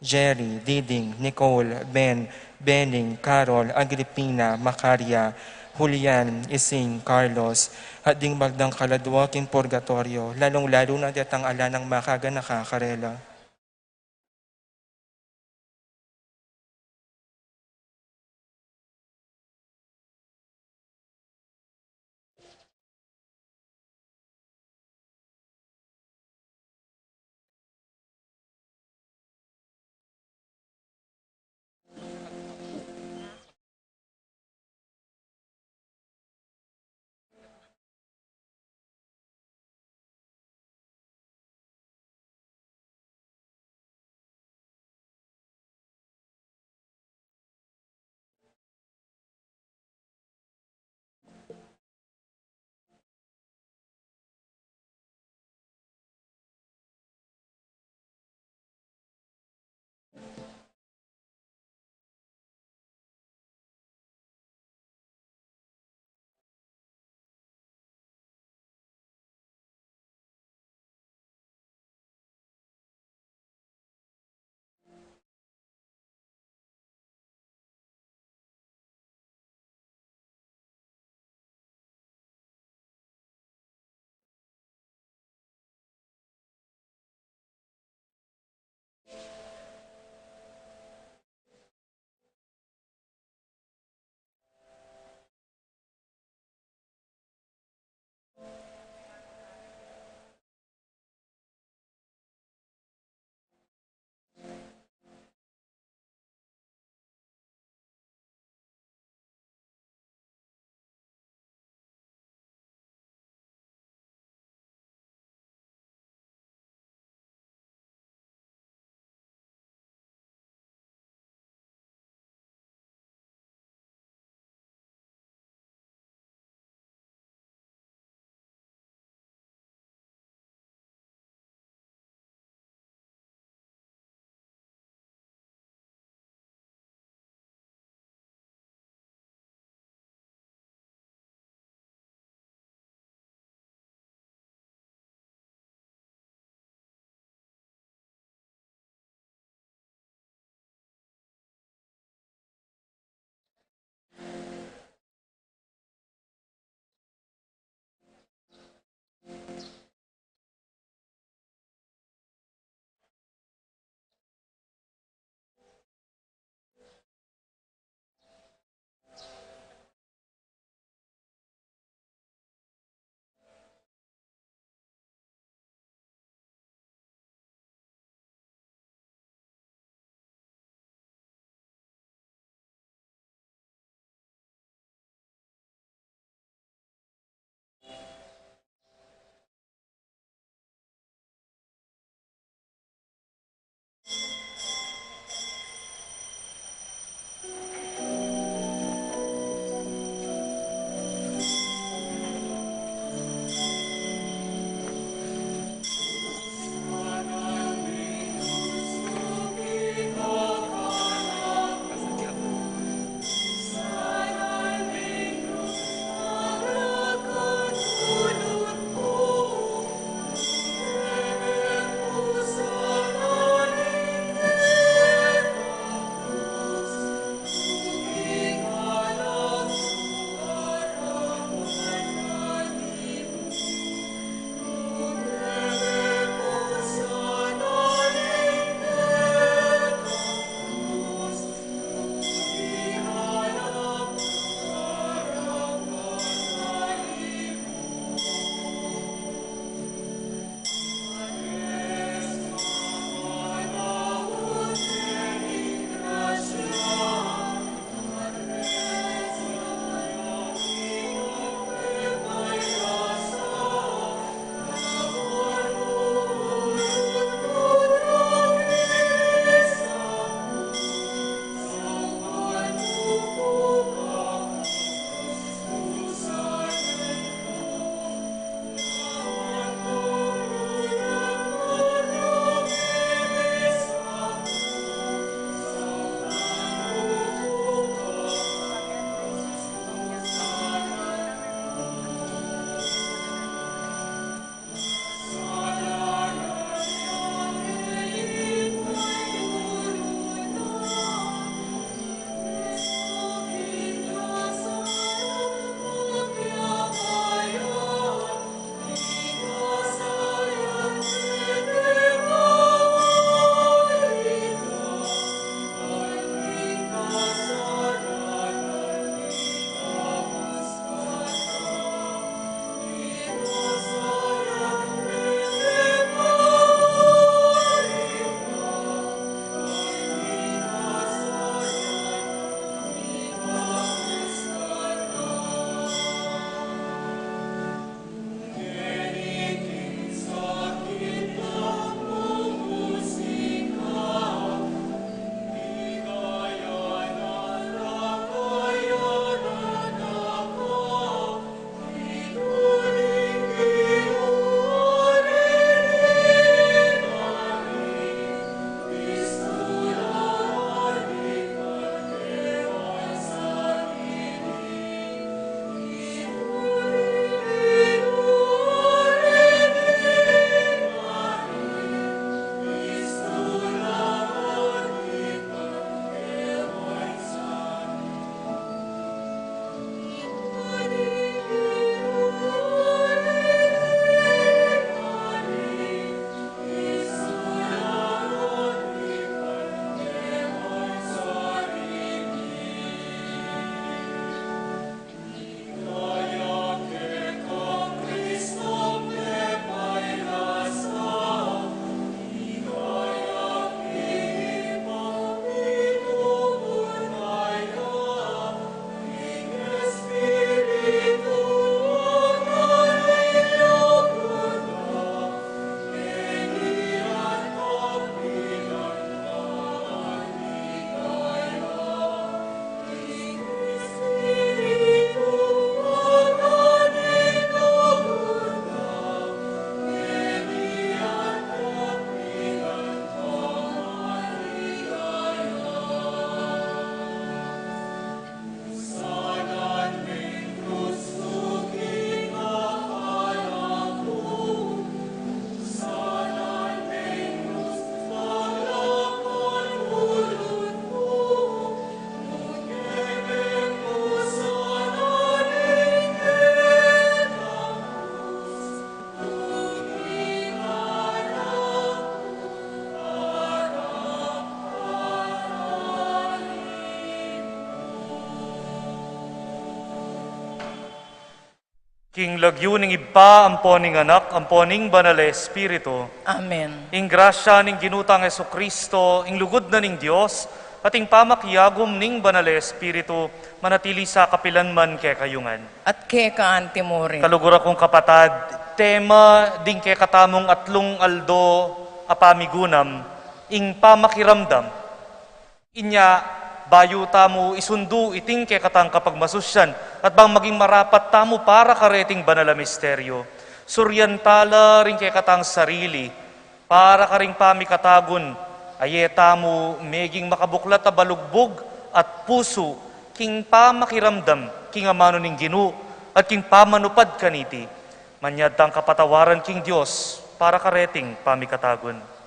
Jerry, Diding, Nicole, Ben, Bening, Carol, Agripina, Macaria, Julian, Ising, Carlos, at ding magdang kaladwa king purgatorio, lalung-lalu na detang ala nang makaganaka karela. King lagyu ning Ibpa, ampo ning Anak, ampo ning Banal a Espiritu. Amen. Ing grasya ning Ginu tang Jesucristo, ing lugud na ning Dios, at ing pamakiagum ning Banal a Espiritu, manatili sa kapilan man kekayu ngan. At keka anti mu rin. Kaluguran kung kapatad, tema ding kekatamung atlung aldo a pamigunam, ing pamakiramdam. Inya, bayu tamu isundu iting kekatang kapagmasusyan, at bang maging marapat tamu para kareting banal a misteryo, suryan tala ring kekatang sarili, para karing pamikatagun, a e tamu meging makabuklat a balugbug at pusu, king pamakiramdam king amanu ning Ginu, at king pamanupad kaniti, manyad tang kapatawaran king Dios para kareting pamikatagun.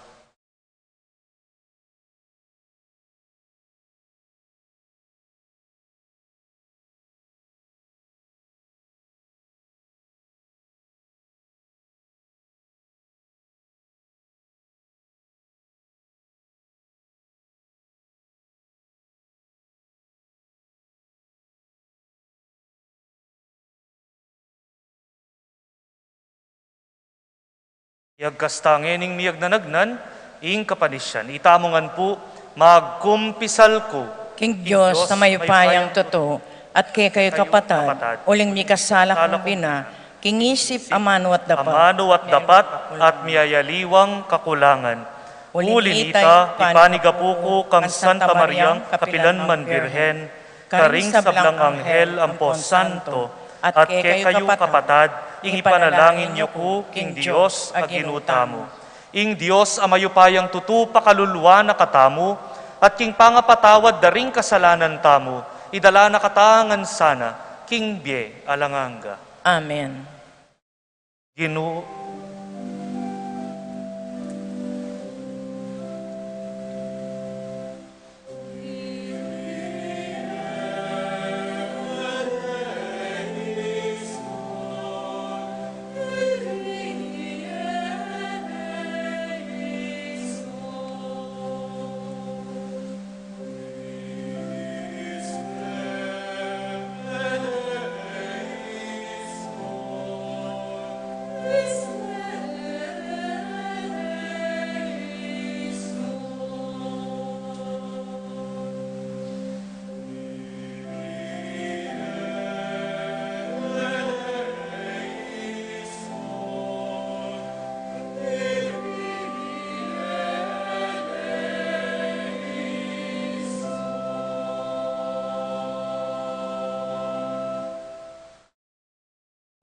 Iyagkas ta ngening miyagnanagnan ing kapanisian. Itamu ngan pu, magkumpisal ku king Dios a mayupayang tutu, at kekayu kapatad, uling mikasala kung bina, king isip, amanu at dapat, amanu at dapat, at miyayaliwang kakulangan. Uli nita, ipanigapu ku kang Santa Mariang kapilan man Birhen, karing sablang anghel ampo santo, at kekayu kapatad, ing ipanalangin yu ku king Dios a Ginu tamu. Ing Dios a mayupayang tutu pakaluluan na katamu, at king pangapatawad da ring kasalanan tamu, idala na katamu ngan sana king bie alang angga. Amen. Ginu.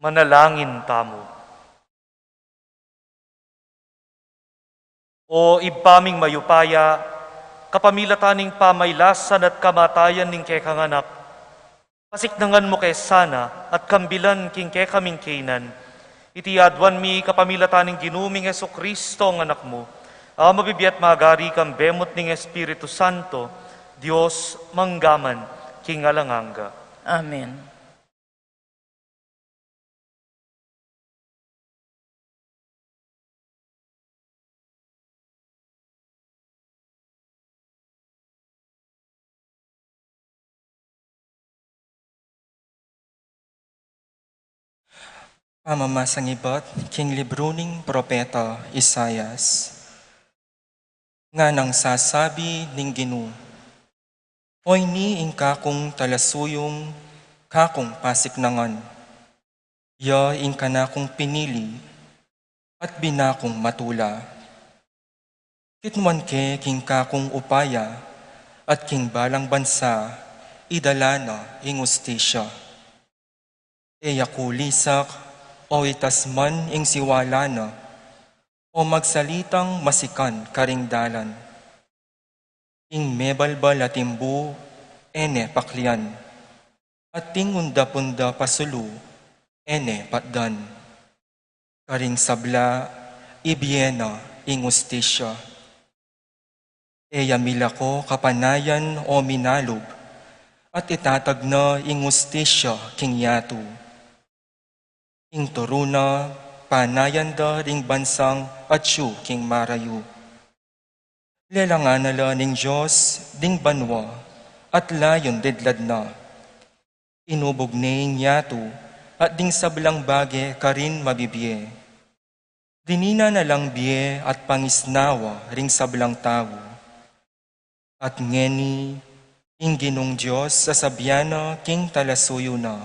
Manalangin tamu. O Ibpa ming mayupaya, kapamilatan ning pamaylasan at kamatayan ning kekang Anak, pasiknangan mu ke sana at kambilan king kekaming kainan. Iti aduan mi kapamilatan ning Ginu ming Jesucristo a Anak mu, a mabibie at magari kambe mu't ning Espiritu Santo, Dios mangga man king alang angga. Amen. Pamamasang ibat king libru ning propeta Isaias. Nganang sasabi ning Ginu, "Oyni ing kakung talasuyung, kakung pasiknangan. Ya ing kanakung pinili at binakung matula. Kitmuan ke king kakung upaya at king balang bansa idala na ing ustisya. E ya kulisak o itas man ing siwala na, o magsalitang masikan karing dalan. Ing mebalbal a timbu e ne paklian, at ing undap-undap a sulu e ne patdan. Karing sabla, ibie na ing ustisya. E ya milako kapanayan o minalub, at itatag na ing ustisya king yatu. Ing turu na, panayan da ring bansang atyu king marayu. Lelangan na la ning Dios ding banua, at layun didlad na. Inubug ne ing yatu, at ding sablang bage karin mabibie. Dinina na lang bie at pangisnawa ring sablang tau. At ngeni, ing Ginung Dios sasabian na king talasuyu na,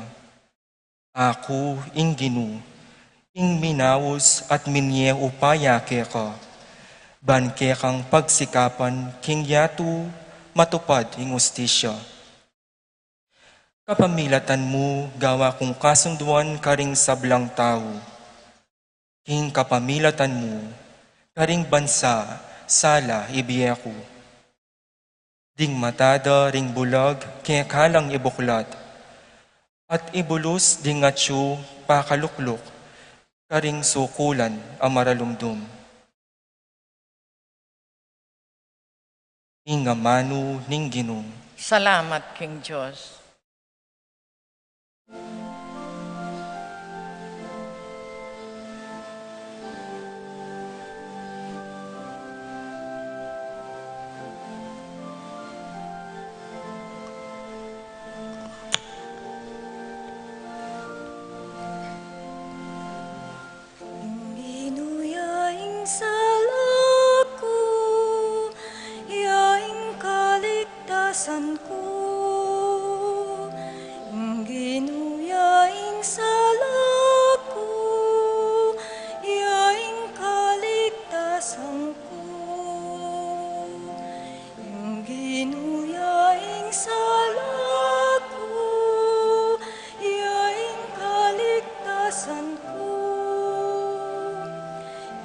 Aku, ing Ginu, ing minaus at minie upaya keka, ban kekang pagsikapan king yatu matupad ing ustisya. Kapamilatan mu gawa kung kasunduan karing sablang tau. King kapamilatan mu, karing bansa sala ibie ku. Ding mata da ring bulag keka lang ibuklat, at ibulus ding atyu pakalukluk karing sukulan a maralumdum. Ing amanu ning Ginu. Salamat king Dios. Ing Ginu ya ing sala ku, ya ing kaligtasan ku. Ing Ginu ya ing sala ku, ya ing kaligtasan ku. Ing Ginu ya ing sala ku, ya ing kaligtasan ku.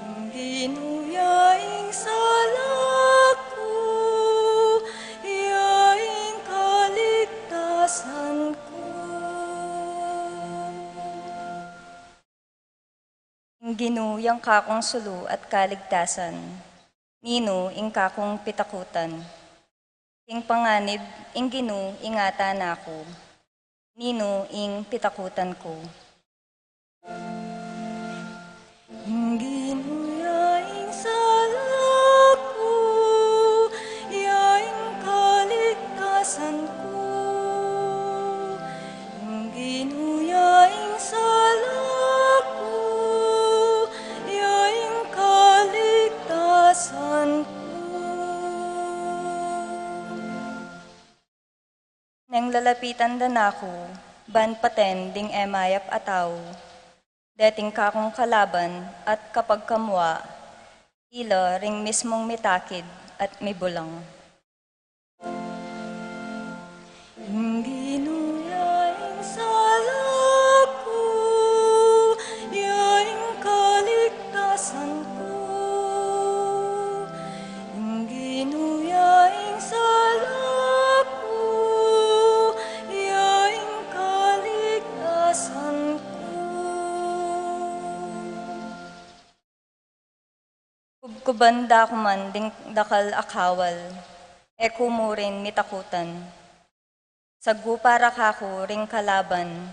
Ing Ginu ya ing sala ku, ya ing kaligtasan ku. Ing Ginu yang kakung sulu at kaligtasan, ninu ing kakung pitakutan? King panganib, ing Ginu ingatan na ku, ninu ing pitakutan ku? Ing Ginu ya ing sala ku, ya ing kaligtasan ku. Ing Ginu ya ing sala ku, ya ing kaligtasan ku. Neng lalapitan da na ku, ban paten ding e mayap a tau, deting kakung kalaban at kapagkamua, ila ring mismung mitakid at mibulang. Ing Ginu ya ing sala ku, ya ing kaligtasan ku. Ing Ginu ya ing sala ku, ya ing kaligtasan ku. Kubkuban da ku man ding dakal a kawal, e ku mu rin mitakutan. Saggu para kaku ring kalaban,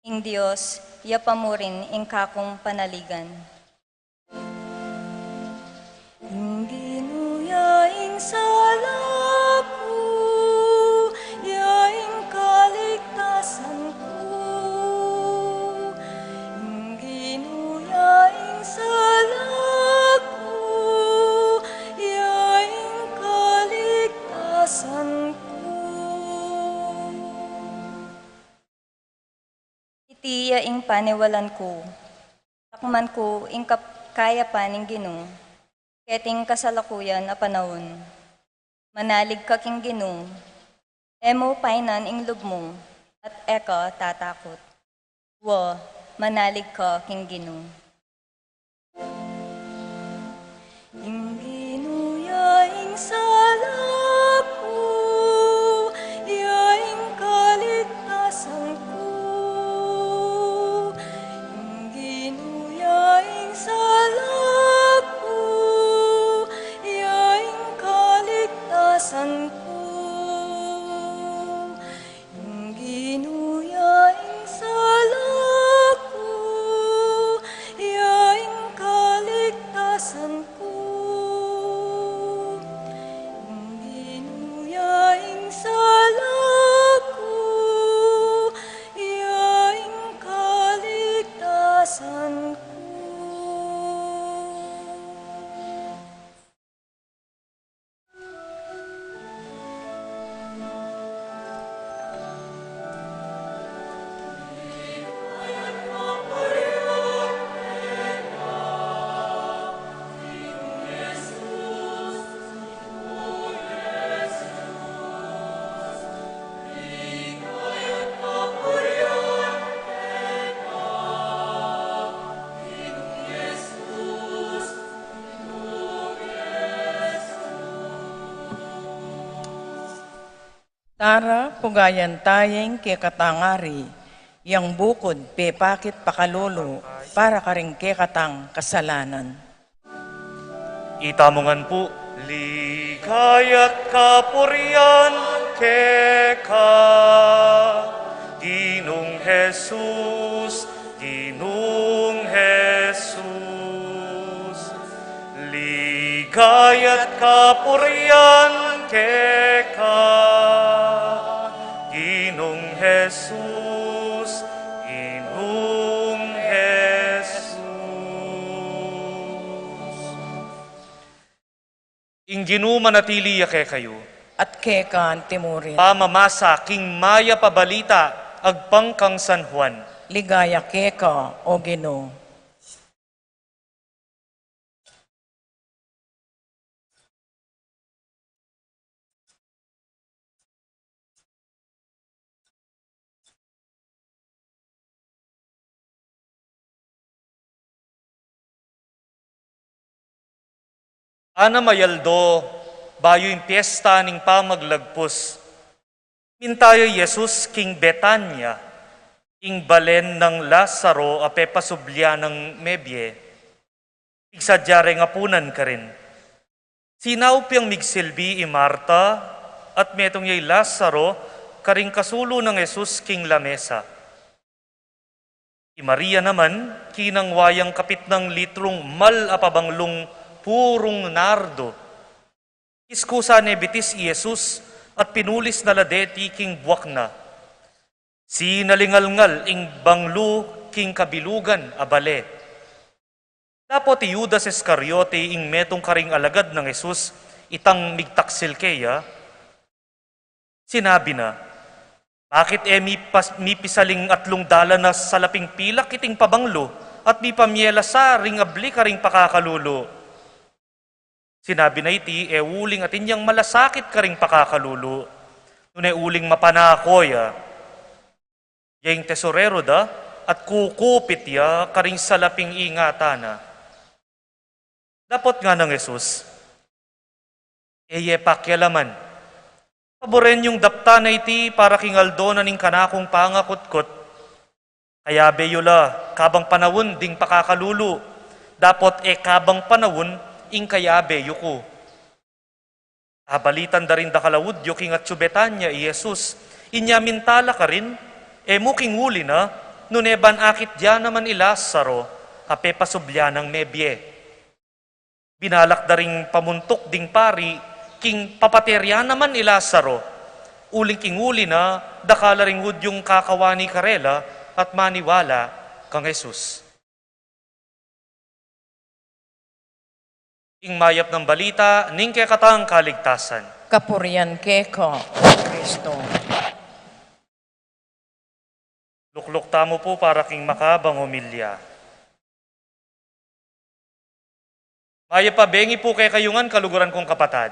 ing Dios ya pa mu rin ing kakung panaligan. Ing Ginu ya ing sala ku, ya ing kaligtasan ku. Ing Ginu ya ing sala ku, ya ing kaligtasan ku. Iti ya ing paniwalan ku, takman ku ing kap-, kayapan ning Ginu, keting kasalukuyan a panaun. Manalig ka king Ginu, e mu painan ing lub mu, at e ka tatakut. Wa, manalig ka king Ginu. Ing Ginu ya ing sala ku, ya ing kaligtasan ku. Ing Ginu ya ing sala ku, ya ing kaligtasan ku. Ing Ginu ya ing sala ku, Tara, pugayan taya ing kekatang ari, yang bukud pepakit pakalulu para karing kekatang kasalanan. Itamu ngan pu. Ligaya't kapurian keka, Ginung Jesus, Ginung Jesus. Ligaya't kapurian keka, Ginung Jesus, Ginung Jesus. Ing Ginu manatili ya kekayu. At keka antimurin. Pamamasa king Mayap a Balita agpang kang San Juan. Ligaya keka, O Ginu. Anam a aldo, bayu ing piesta ning Pamaglagpus, minta ya i Jesus king Betania, ing balen nang Lazaro a pepasubli nang mebie. Pigsadya reng apunan karin. Sinaup yang migsilbi i Marta, at metung ya i Lazaro karing kasulu nang Jesus king lamesa. I Maria naman, kinangwa yang kapitnang litrung mal a pabanglung purung nardo. Iskusa ne bitis i Jesus at pinulis na la deti king buak na. Sinalingalngal ing banglu king kabilugan a bale. Dapot i Judas Iscariote, ing metung karing alagad nang Jesus, itang migtaksil keya, sinabi na, "Bakit e mipas-, mipisaling atlung dalan a salaping pilak iting pabanglu at mipamyela sa ring abli karing pakakalulu?" Sinabi na iti e uling atin yang malasakit karing pakakalulu, nune uling mapanako ya, ya ing tesorero da, at kukupit ya karing salaping ingatan na. Dapot ngana nang Jesus, "E ye pakialaman. Paburen yung daptan a iti para king aldo na ning kanakung pangakutkut. Kayabe yu la kabang panaun ding pakakalulu, dapot e kabang panaun ing kayabe yu ku." Abalitan da ring dakal a Judio king atyu Betania i Jesus. Inya minta la karin, e mu king uli na, nune ban akit ya naman i Lazaro a pepasubli nang mebie. Binalak da ring pamuntuk ding pari king papate rya naman i Lazaro, uling king uli na, dakal a ring Judiong kakawani karela at maniwala kang Jesus. Ing mayap nang balita ning kekatang kaligtasan. Kapurian keka, O Kristo. Lukluk tamu pu para king makabang homilya. Mayap a bengi pu kekayu ngan, kaluguran kung kapatad.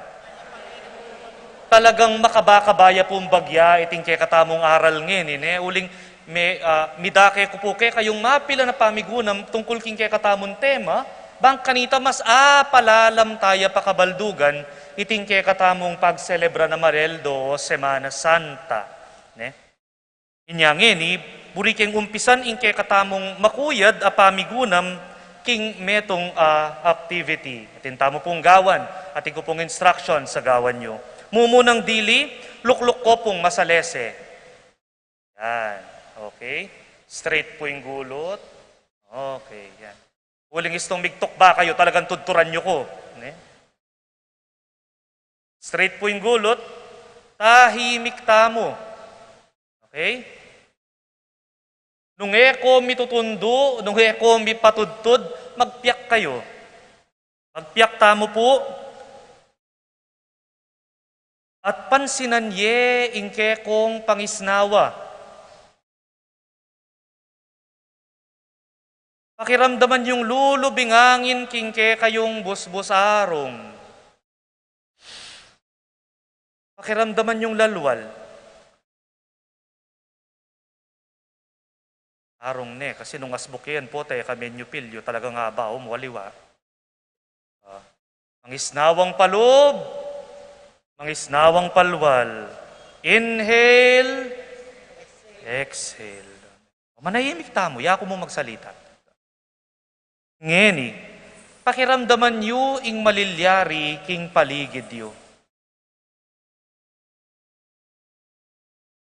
Talagang makaba-kaba ya pung bagya iting kekatamung aral ngeni, ne? Uling me-, ah, midake ku pu kekayung mapilan a pamigunam tungkul king kekatamung tema, bang kanita mas apalalam taya pakabaldugan iting kekatamung pagselebra na Mareldo o Semana Santa, ne? Inya ngeni, buri keng umpisan ing kekatamung makuyad a pamigunam king metung a activity. Atin tamu pung gawan, atin ku pung instruction sa gawan yu. Mumunang dili, lukluk ko pung masalese. Yan. Okay. Straight pu ing gulut. Okay, yan. Uling istung migtukba kayu, talagang tudturan yu ku. Ne? Straight pu ing gulut, tahimik tamu. Okay? Nung e ko mitutundu, nung e ko mipatudtud, magpiak kayu. Magpiak tamu pu. At pansinan ye ing kekong pangisnawa. Pakiramdaman yung lulubing angin king kekayung busbus, arung. Pakiramdaman yung lalwal. Arung ne, kasi nung asbuk yan, pote, kamenyu pilyo, talagang aba, um, waliwa. Ah, mangisnawang palub, mangisnawang palwal. Inhale, exhale. Manahimik tamu, yaku mu magsalita. Ngeni, pakiramdaman yu ing malilyari king paligid yu.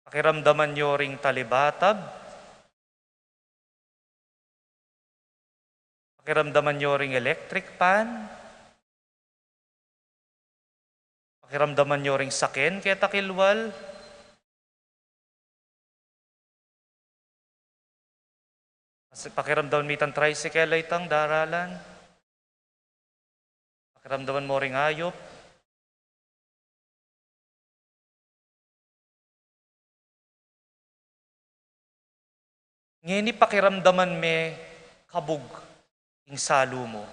Pakiramdaman yu ring talibatab. Pakiramdaman yu ring electric fan. Pakiramdaman yu ring saken keta kilwal. Pakiramdaman me itang tricycle a itang daralan. Pakiramdaman mu ring ayup. Ngeni pakiramdaman me kabug ing salu mu.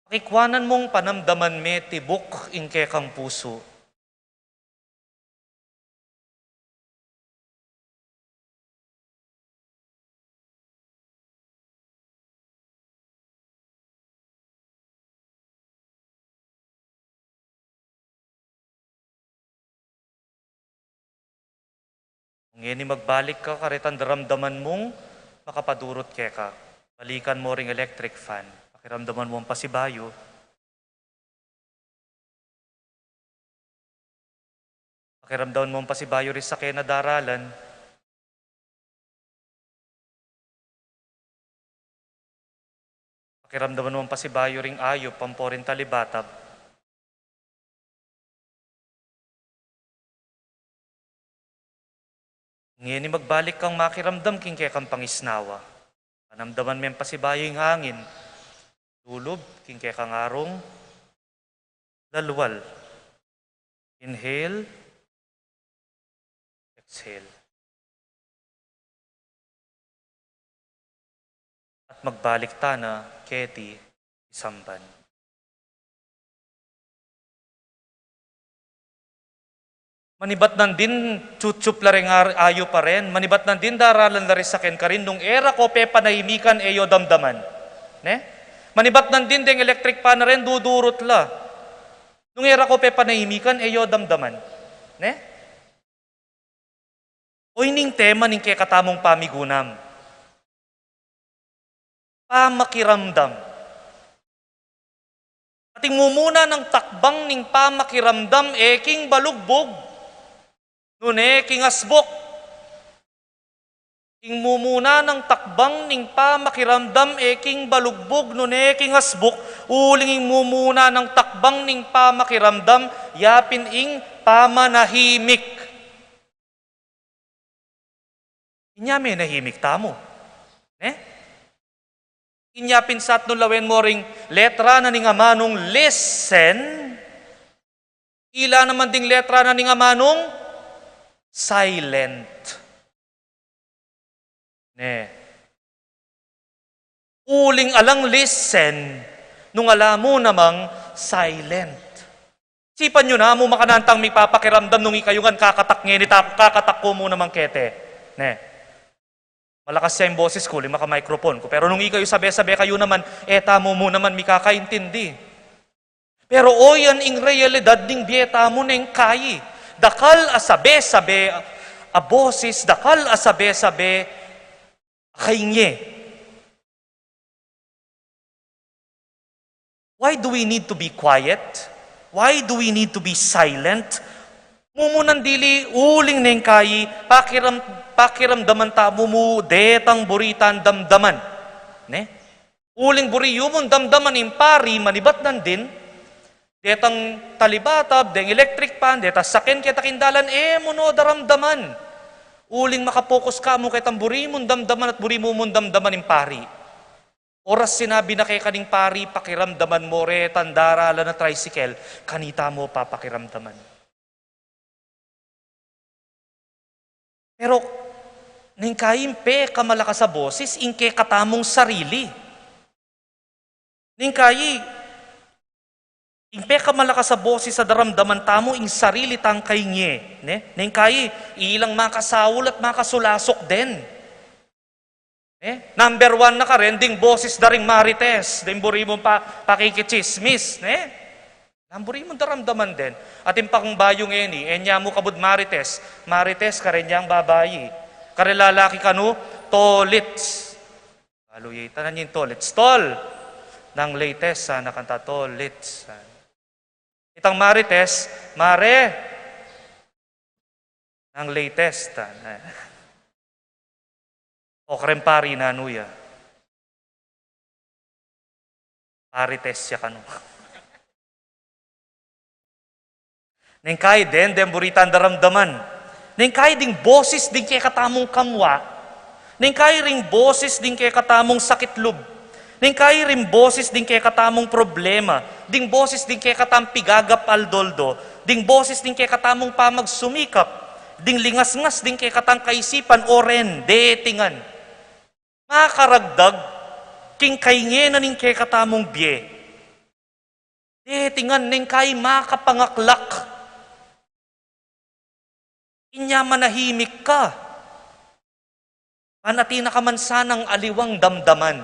Pakikwanan mung panamdaman me tibuk ing kekang pusu. Ngeni magbalik ka karetang daramdaman mung makapadurut keka. Balikan mu ring electric fan. Pakiramdaman mu pasibayu. Pakiramdaman mu pasibayu ring saken a daralan. Pakiramdaman mu pasibayu ring ayup ampo ring talibatab. Ngeni magbalik kang makiramdam king kekang pangisnawa. Panamdaman meng pasibayu ing angin, lulub king kekang arung, lalwal. Inhale, exhale. At magbalik tana keti isamban. Manibat nandin, chuchup la ring ar-, ayup a ren. Manibat nandin, daralan la ring saken karin. Nung e ra ko pepanahimikan, e yu damdaman. Ne? Manibat nandin, deng electric fan a ren, dudurut la. Nung e ra ko pepanahimikan, e yu damdaman. Ne? O ining tema ning kekatamung pamigunam. Pamakiramdam. At ing mumuna nang takbang ning pamakiramdam e king balugbug, nune king asbuk. Ing mumuna nang takbang ning pamakiramdam e king balugbug, nune king asbuk, uling ing mumuna nang takbang ning pamakiramdam, yapin ing pamanahimik. Inya menahimik tamu. Ne? Inya pin satnu lawen mu ring letra na ning amanung listen, ila naman ding letra na ning amanung silent. Ne. Uling alang listen, nung ala mu namang silent. Sipan yu namu makanantang mipapakiramdam nung ikayu ngan kakatak ngeni, ta-, kakatak ku mu namang kete. Ne. Malakas ya ing boses ku, uling maka-microphone ku. Pero nung ikayu sabe-sabe kayu naman, e tamu mu naman mikakaintindi. Pero o yan ing realidad ning bie tamu neng kayi. Dakal a sabe-sabe a boses, dakal a sabe-sabe a kainge. Why do we need to be quiet? Why do we need to be silent? Mumunan dili, uling neng kayi, pakiram-, pakiramdaman tamu mu detang buri tang damdaman. Ne? Uling buri yu mung damdaman ing pari, manibat nandin, detang talibatab, deng electric fan, detang saken keta king dalan, e mu no daramdaman. Uling makapokus ka mu ketang buri mung damdaman at buri mu mung damdaman ing pari. Oras sinabi na keka ning pari, pakiramdaman mu retang daralan a tricycle, kanita mu papakiramdaman. Pero, neng kayi ing pekamalakas a boses, ing kekatamung sarili. Neng kayi, ing pekamalakas a boses a daramdaman tamu, ing sarili tang kainge, ne? Neng kayi, ilang makasaul at makasulasuk den. Ne? Number one na karin, ding boses da ring marites, ding buri mung pa-, pakikitsismis, ne? Lamburimung daramdaman den. Atin pang bayu ngeni, e ne mu kabud marites. Marites, kareng babai. Kareng lalaki kanu, tolits. Balu ye, itanan ing tolits. Tol! Nang latest, sana kanta tolits. Itang marites, mare. Nang latest, ah. O kareng pari nanu ya. Parites ya kanu. Neng kai den, den buri tang daramdaman. Neng kai ding bosis ding kekatamung kamwa. Neng kai ring bosis ding kekatamung sakit lub. Neng kai ring bosis ding kekatamung problema, ding bosis ding kekatang pigagap aldo-aldo, ding bosis ding kekatamung pamagsumikap, ding lingasngas ding kekatang kaisipan o ren, detingan. Makaragdag king kainge na ning kekatamung bie. Detingan neng kai makapangaklak. Inya manahimik ka. Ban atin na ka man sanang aliwang damdaman.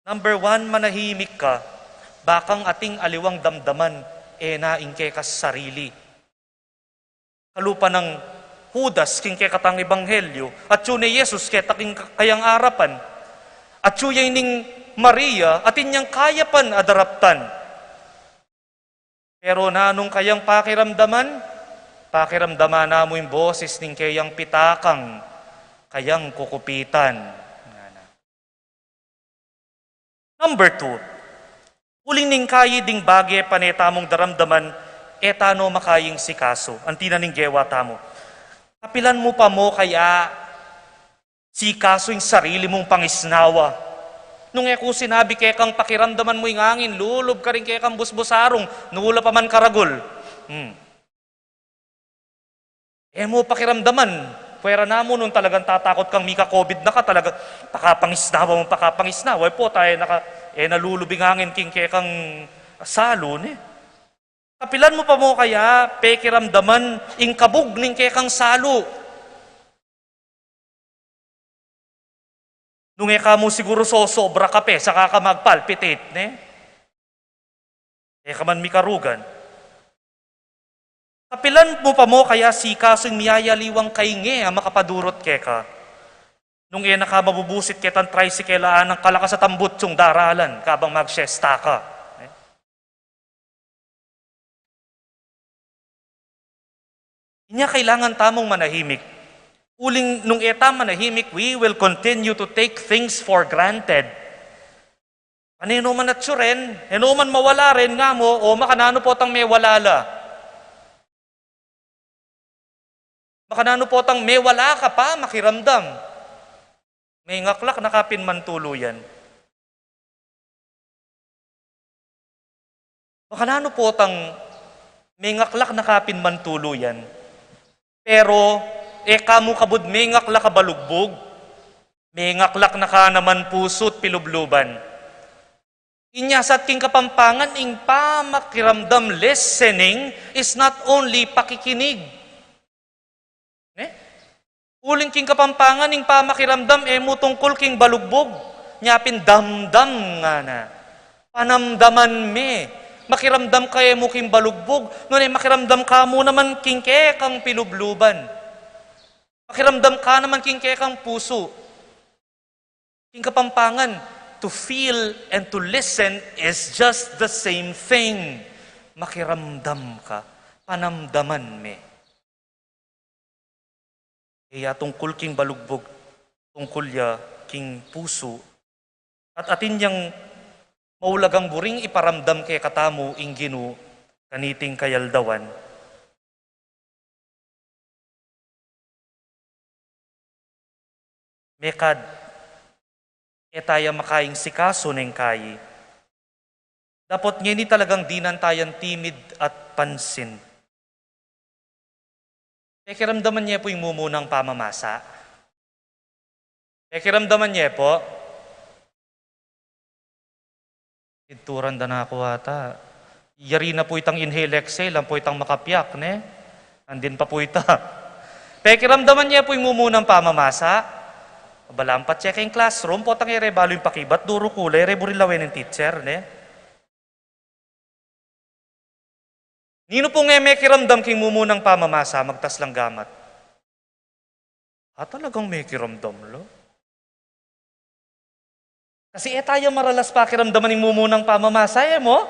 Number one, manahimik ka. Bakang ating aliwang damdaman, e na ing keka sarili. Kalupa nang Judas king kekatang ebanghelyo, atyu ne Jesus keta king kayang arapan. Atyu ya ining Maria, atin yang kayapan a daraptan. Pero nanung kayang pakiramdaman? Pakiramdaman na mu ing bosis ning keyang pitakang, kayang kukupitan. Number two, uling neng kai ding bage pane tamung daramdaman, e ta no makaing sikasu. Anti na ning gewa tamu. Kapilan mu pa mo kaya sikasu ing sarili mung pangisnawa? Nung e ku sinabi kekang pakiramdaman mu ing angin, lulub karing kekang busbus arung, nula pa man karagul. Hmm. E mu pakiramdaman, puwera na mu nung talagang tatakut kang mika-covid na ka, talaga, pakapangisnawa mu, pakapangisnawa, e pota, e naka, e na lulub ing angin king kekang salu, ne? Kapilan mu pa mo kaya pekiramdaman ing kabug ning kekang salu? Nung e ka mu siguru sosobra kape, saka ka mag-palpitate, ne? E ka man mikarugan. Kapilan mu pa mo kaya sikasu ing miyayaliwang kainge a makapadurut keka? Nung e na ka mabubusit ketang tricycle a anang kalakas a tambutsung daralan kabang magsiesta ka, ne? Inya kailangan tamung manahimik. Uling nung e ta manahimik, we will continue to take things for granted. Pane no man atyu ren, e no man mawala ren nga mu, o makananu potang mewala la. Makananu potang mewala ka pa makiramdam. Mengaklak na ka pin man tuluyan. Makananu potang mengaklak na ka pin man tuluyan. Pero e ka mu kabud mengaklak a balugbug, mengaklak na ka naman pusu't pilubluban. Inya sa king Kapampangan, ing pamakiramdam, listening, is not only pakikinig. Ne? Uling king Kapampangan, ing pamakiramdam e mu tungkul king balugbug, nya pin damdam ngana. Panamdaman me. Makiramdam ka e mu king balugbug, nune makiramdam ka mu naman king kekang pilubluban. Makiramdam ka naman king kekang pusu. King Kapampangan, to feel and to listen is just the same thing. Makiramdam ka, panamdaman me. E ya tungkul king balugbug, tungkul ya king pusu. At atin yang maulagang buring iparamdam kekatamu ing Ginu kaniting kayaldawan. Mekad, e taya makaing sikasu neng kai. Dapot ngeni talagang dinan tayang timid at pansin. Pekiramdaman ye pu ing mumunang pamamasa? Pekiramdaman ye pu? Pinturan da na ku ata. Yari na pu itang inhale, exhale, ampo itang makapiak, ne? Andin pa pu ita. Pekiramdaman ye pu ing mumunang pamamasa? Balamu pa check ing classroom, potang e re balu ing pakibat, duru ku la, e re buri lawen ing teacher, ne? Ninu pung e mekiramdam king mumunang pamamasa, magtas lang gamat. Ah, talagang mekiramdam la. Kasi e taya maralas pakiramdaman ing mumunang pamamasa, e mo?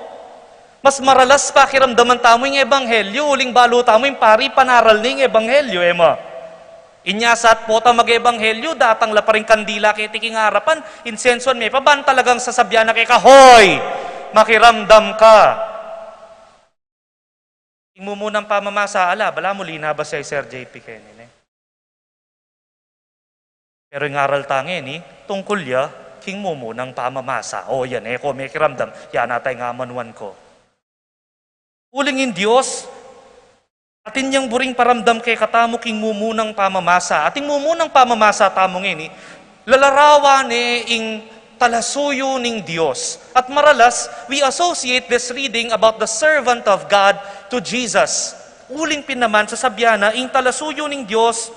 Mas maralas pakiramdaman tamu ing ebanghelyo, uling balu tamu ing pari panaral ne ing ebanghelyo, e mo? Inya sa at pota mag-ebanghelyo, datang la pa ring kandila keti king arapan, insensuan me pa, ban talagang sasabian na keka, "Hoy! Makiramdam ka!" Ing mumunang pamamasa, ala, balamu linabas ya i Sir J P keni, ne? Pero ing aral ta ngeni, tungkul ya king mumunang pamamasa. O, yan, e ko mekiramdam, yan ata ing amanuan ko. Uling ing Dios, atin yang buring paramdam kekatamu king mumunang pamamasa. At ing mumunang pamamasa tamu ngeni, lalarawan ne ing talasuyu ning Dios. At maralas, we associate this reading about the servant of God to Jesus. Uling pin naman, sasabian na, ing talasuyu ning Dios,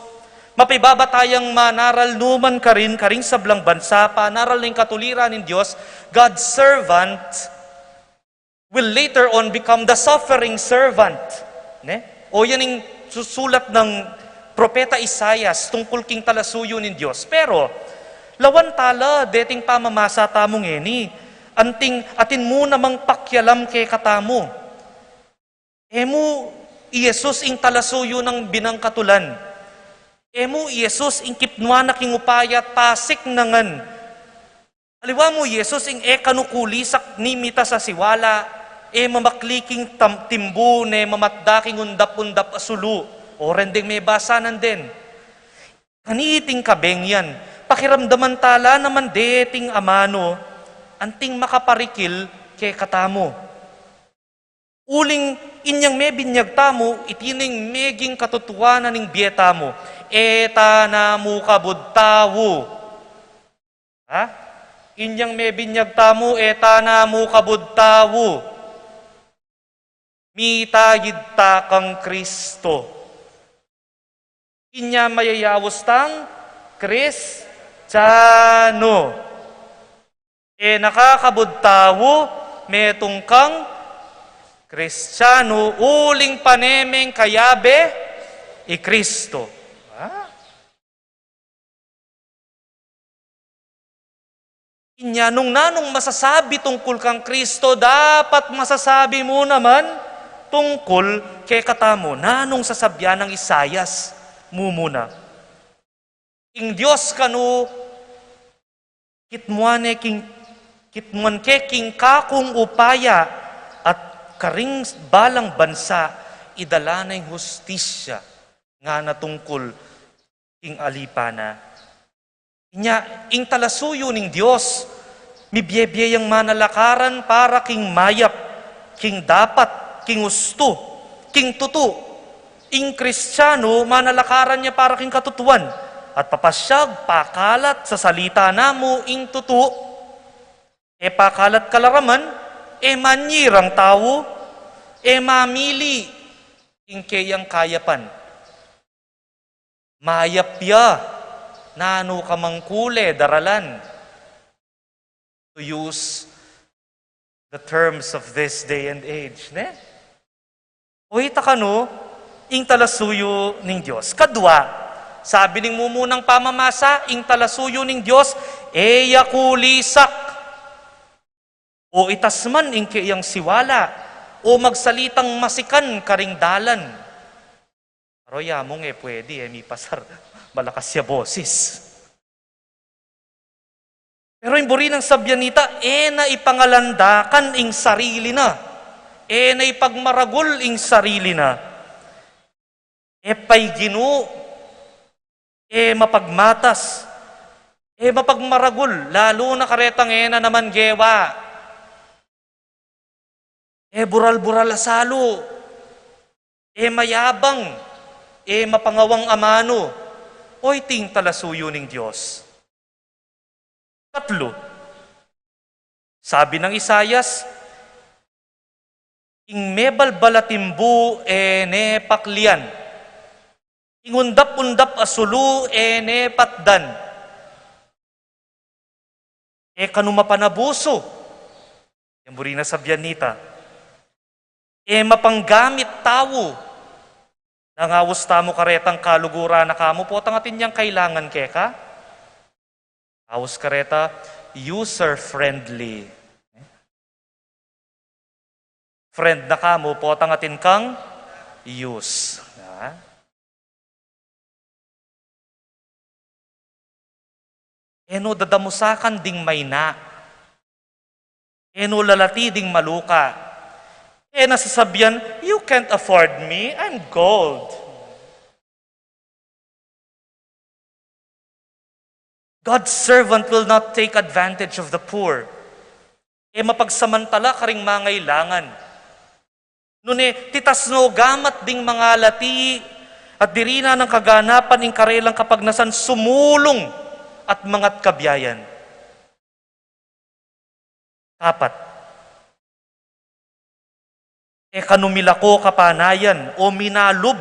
mapibaba tayang manaral nu man karin, karing sablang bansa, panaral ning katuliran ning Dios, God's servant, will later on become the suffering servant. Ne? O yan ing susulat ng Propeta Isaias tungkul king talasuyu ning Dios. Pero, lawan tala, deting pamamasa tamu ngeni, anting, atin mu namang pakialam kekatamu. E mu i Jesus ing talasuyu nang binangkatulan. E mu i Jesus ing kipnuan na king upaya at pasik na ngan. Aliwa mu i Jesus ing e kanu kulisak ni mitas a siwala, e mamakli king tam-, timbu, ne mamatda king undap-undap a sulu, o rendeng mebasa nandin. Kaniting kabeng yan, pakiramdaman tala naman deting amanu, anting makaparikil kekatamu. Uling inyang mebinyag tamu, iti ne ing meging katutuanan ning bie tamu. E ta na mu kabud tau. Ha? Inyang mebinyag tamu, e ta na mu kabud tau. Mitayid ta kang Kristo. Inya mayayaus tang Kristiyanu. E na ka kabud tau, metung kang Kristiyanu, uling pane meng kayabe i Kristo. Ha? Inya, nung nanung masasabi tungkul kang Kristo, dapat masasabi mu naman tungkul kekatamu. Nanung sasabian nang Isaias? Mumuna, ing Dios kanu, kitmuan ne king, kitmuan ke king kakung upaya at karing balang bansa, idala na ing hustisya, ngana tungkul king alipan na. Inya, ing talasuyu ning Dios, mibie-bie yang manalakaran para king mayap, king dapat, king ustu, king tutu. Ing Kristiyanu, manalakaran ya para king katutuan. At papasyag, pakalat, sasalita na mu ing tutu. E pakalat kalaraman, e manyirang tau, e mamili ing keyang kayapan. Mayap ya, nanu ka mang kule daralan. To use the terms of this day and age, ne? O ita kanu, ing talasuyu ning Dios. Kadua, sabi ning mumunang pamamasa, ing talasuyu ning Dios, e ya kulisak. O itas man ing keyang siwala, o magsalitang masikan karing dalan. Pero ya mung e pwede, e mipasar, malakas ya bosis. Pero ing buri nang sabian nita, e na ipangalandakan ing sarili na. E na ipagmaragul ing sarili na. E pay Ginu, e mapagmatas, e mapagmaragul, lalu na karetang e na naman gewa. E bural-bural a salu, e mayabang, e mapangawang amanu, o iting talasuyu ning Dios. Katlu, sabi nang Isaias, ing mebalbal a timbu e ne paklian, ing undap-undap a sulu e ne patdan. E kanu mapanabusu. Yang buri na sabian nita. E mapanggamit tau. Nangaus tamu karetang kaluguran na kamu, potang atin yang kailangan keka. Aus kareta, user friendly. Friend na kamu, potang atin kang use. Ha? E no dadamusakan ding maina. E no lalati ding maluka. E na sasabian, "You can't afford me, I'm gold." God's servant will not take advantage of the poor. E mapagsamantala karing mangailangan. Nune, titas no gamat ding mangalati at diri na nang kaganapan ing karelang kapagnasan sumulung at mangat kabiayan. Apat, e kanu milako kapanayan o minalub,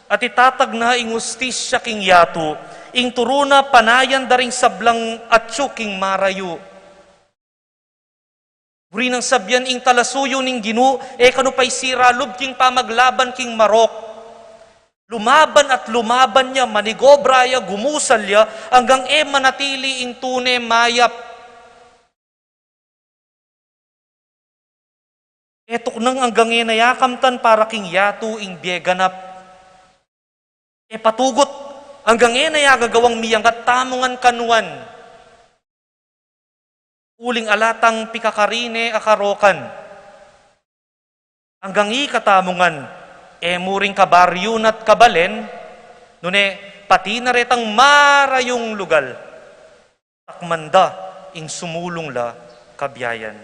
at itatag na ing ustisya king yatu, ing turu na panayan da ring sablang atyu king marayu. Buri nang sabian ing talasuyu ning Ginu, e kanu pa isiralub king pamaglaban king marok. Lumaban at lumaban ya, manigobra ya, gumusal ya, anggang e manatili ing tune mayap. E tuknang anggang e na ya kamtan para king yatu ing bie ganap. E patugut anggang e na ya gagawang miyangat tamu ngan kanuan. Uling ala tang pikakarine a karokan. Anggang ikatamu ngan, e mu ring kabaryun at kabalen, nune pati na retang marayung lugal. Takman da ing sumulung la kabiayan.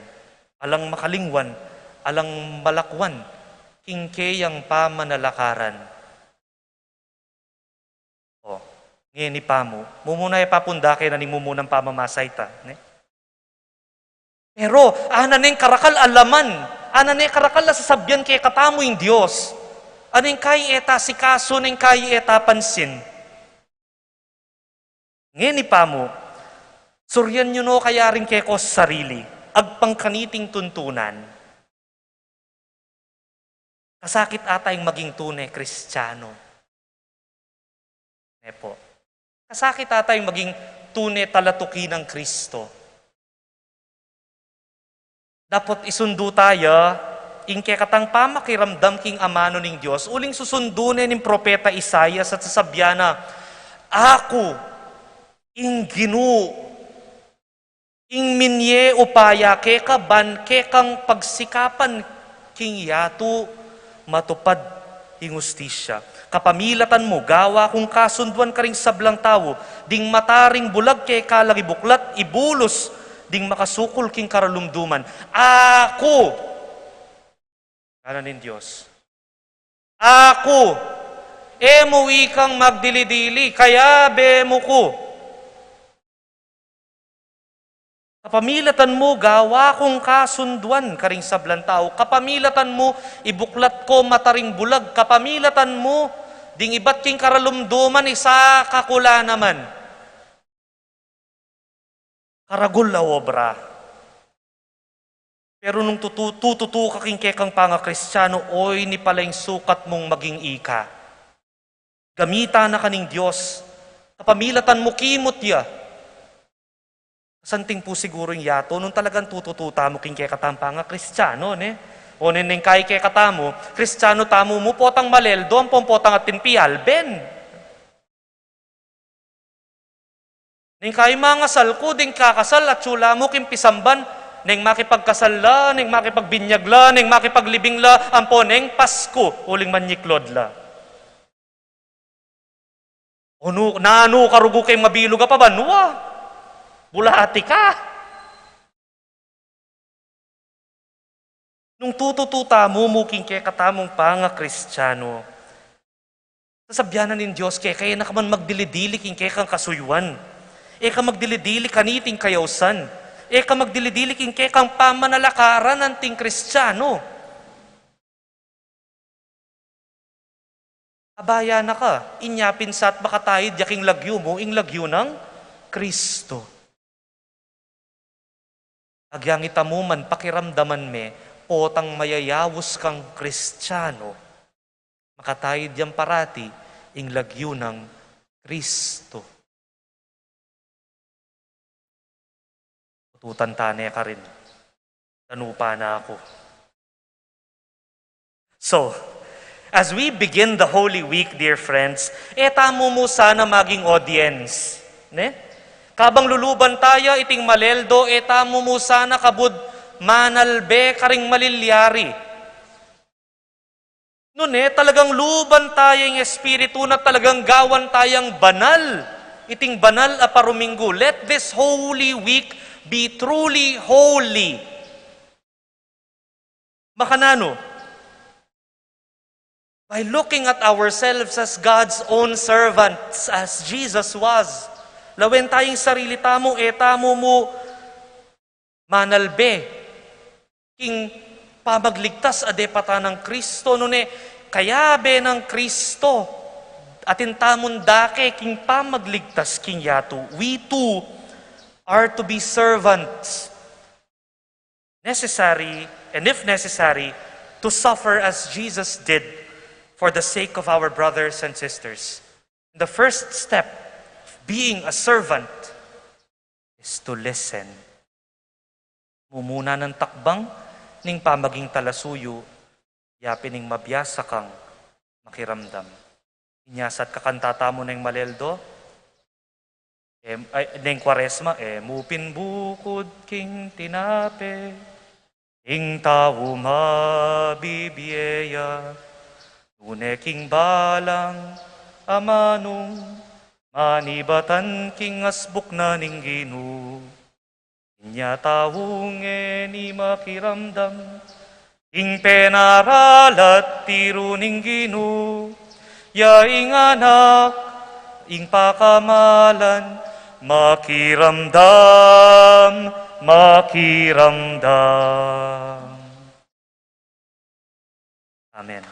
Alang makalingwan, alang malakwan, king keyang pamanalakaran. O, ngeni pamu. Mumuna ya papundake na ning mumunang pamamasa ita, ne? Pero, ana neng karakal a laman, ana neng karakal a sasabian kekatamu ing Dios. Ana ing kai e ta sikasu, ana ing kai e ta pansin. Ngeni pamu, surian yu no kaya ring keko sarili, agpang kaniting tuntunan. Kasakit ata ing maging tune Kristiyano. Ne po. Kasakit ata ing maging tune talatuki nang Kristo. Dapot isundu taya ing kekatang pamakiramdam king amanu ning Dios, uling susundu ne ning propeta Isaias at sasabian na, "Aku, ing Ginu, ing minye upaya keka ban kekang pagsikapan king yatu matupad ing ustisya. Kapamilatan mu, gawa kung kasunduan karing sablang tau, ding mata ring bulag keka lang ibuklat, ibulus, ding makasukul king karalumduman." Aku, ngana ning Dios. Aku, e mu ikang magdili-dili, kayabe mu ku. Kapamilatan mu, gawa kung kasunduan karing sablang tau. Kapamilatan mu, ibuklat ko mata ring bulag. Kapamilatan mu, ding ibat king karalumduman, isaka ku la naman. Karagul a obra. Pero nung tutu-, tututu ka king kekang pangakristiano, oy, ini pala ing sukat mung maging ika. Gamitan na ka ning Dios. Kapamilatan mu kimut ya. Santing pu siguru ing yatu, nung talagang tututu tamu king kekatang pangakristiano, ne? O neng, neng kai kekatamu, Kristiano tamu mu, potang maleldo, ampong potang atin pialben. Neng kai mangasal ku, ding kakasal, atyu la mu king pisamban, neng makipagkasal la, neng makipagbinyag la, neng makipaglibing la, ampo neng Pasku, uling manyiklod la. O nu, nanu ka rugu keng mabilug a pabanua? Bulati ka. Nung tututu tamu mu king kekatamung pangakristiano, sasabian na ning Dios keka, e na ka man magdili-dili king kekang kasuyuan. E ka magdili-dili kaniting kayausan. E ka magdili-dili king kekang pamanalakaran anting Kristiano. Abaya na ka, inya pin sa at makataid ya king lagyu mu, ing lagyu nang Kristo. Agyang itamu man pakiramdaman me, Potang mayayaus kang Kristiano, makataid yang parati ing lagyu nang Kristo. Ututan ta ne karin. Danupa na ku. So, as we begin the Holy Week, dear friends, e tamu mu sana maging audience, ne? Kabang luluban taya iting Maleldo, e tamu mu sana kabud manalbe karing malilyari. Nune, talagang luban taya ing Espiritu na talagang gawan tayang banal. Iting banal a paruminggu. Let this Holy Week be truly holy. Makananu? By looking at ourselves as God's own servants, as Jesus was. Lawen taya ing sarili tamu, e tamu mu manalbe king pamagligtas a depatan nang Kristo, nune, kayabe nang Kristo, atin tamung dake king pamagligtas king yatu. We too are to be servants, necessary, and if necessary, to suffer as Jesus did for the sake of our brothers and sisters. The first step of being a servant is to listen. Mumuna nang takbang ning pamaging talasuyu, yapin ing mabiasa kang makiramdam. Inya sa at kakanta tamu neng Maleldo, e, ay, neng Kuaresma, e mu pin bukud king tinape ing tau mabibie ya, nune king balang amanung manibatan king asbuk na ning Ginu. Inya taung e ni makiramdam ing penaralat tiru ning Ginu, ya ing anak, ing pakamalan, makiramdam, makiramdam. Amen.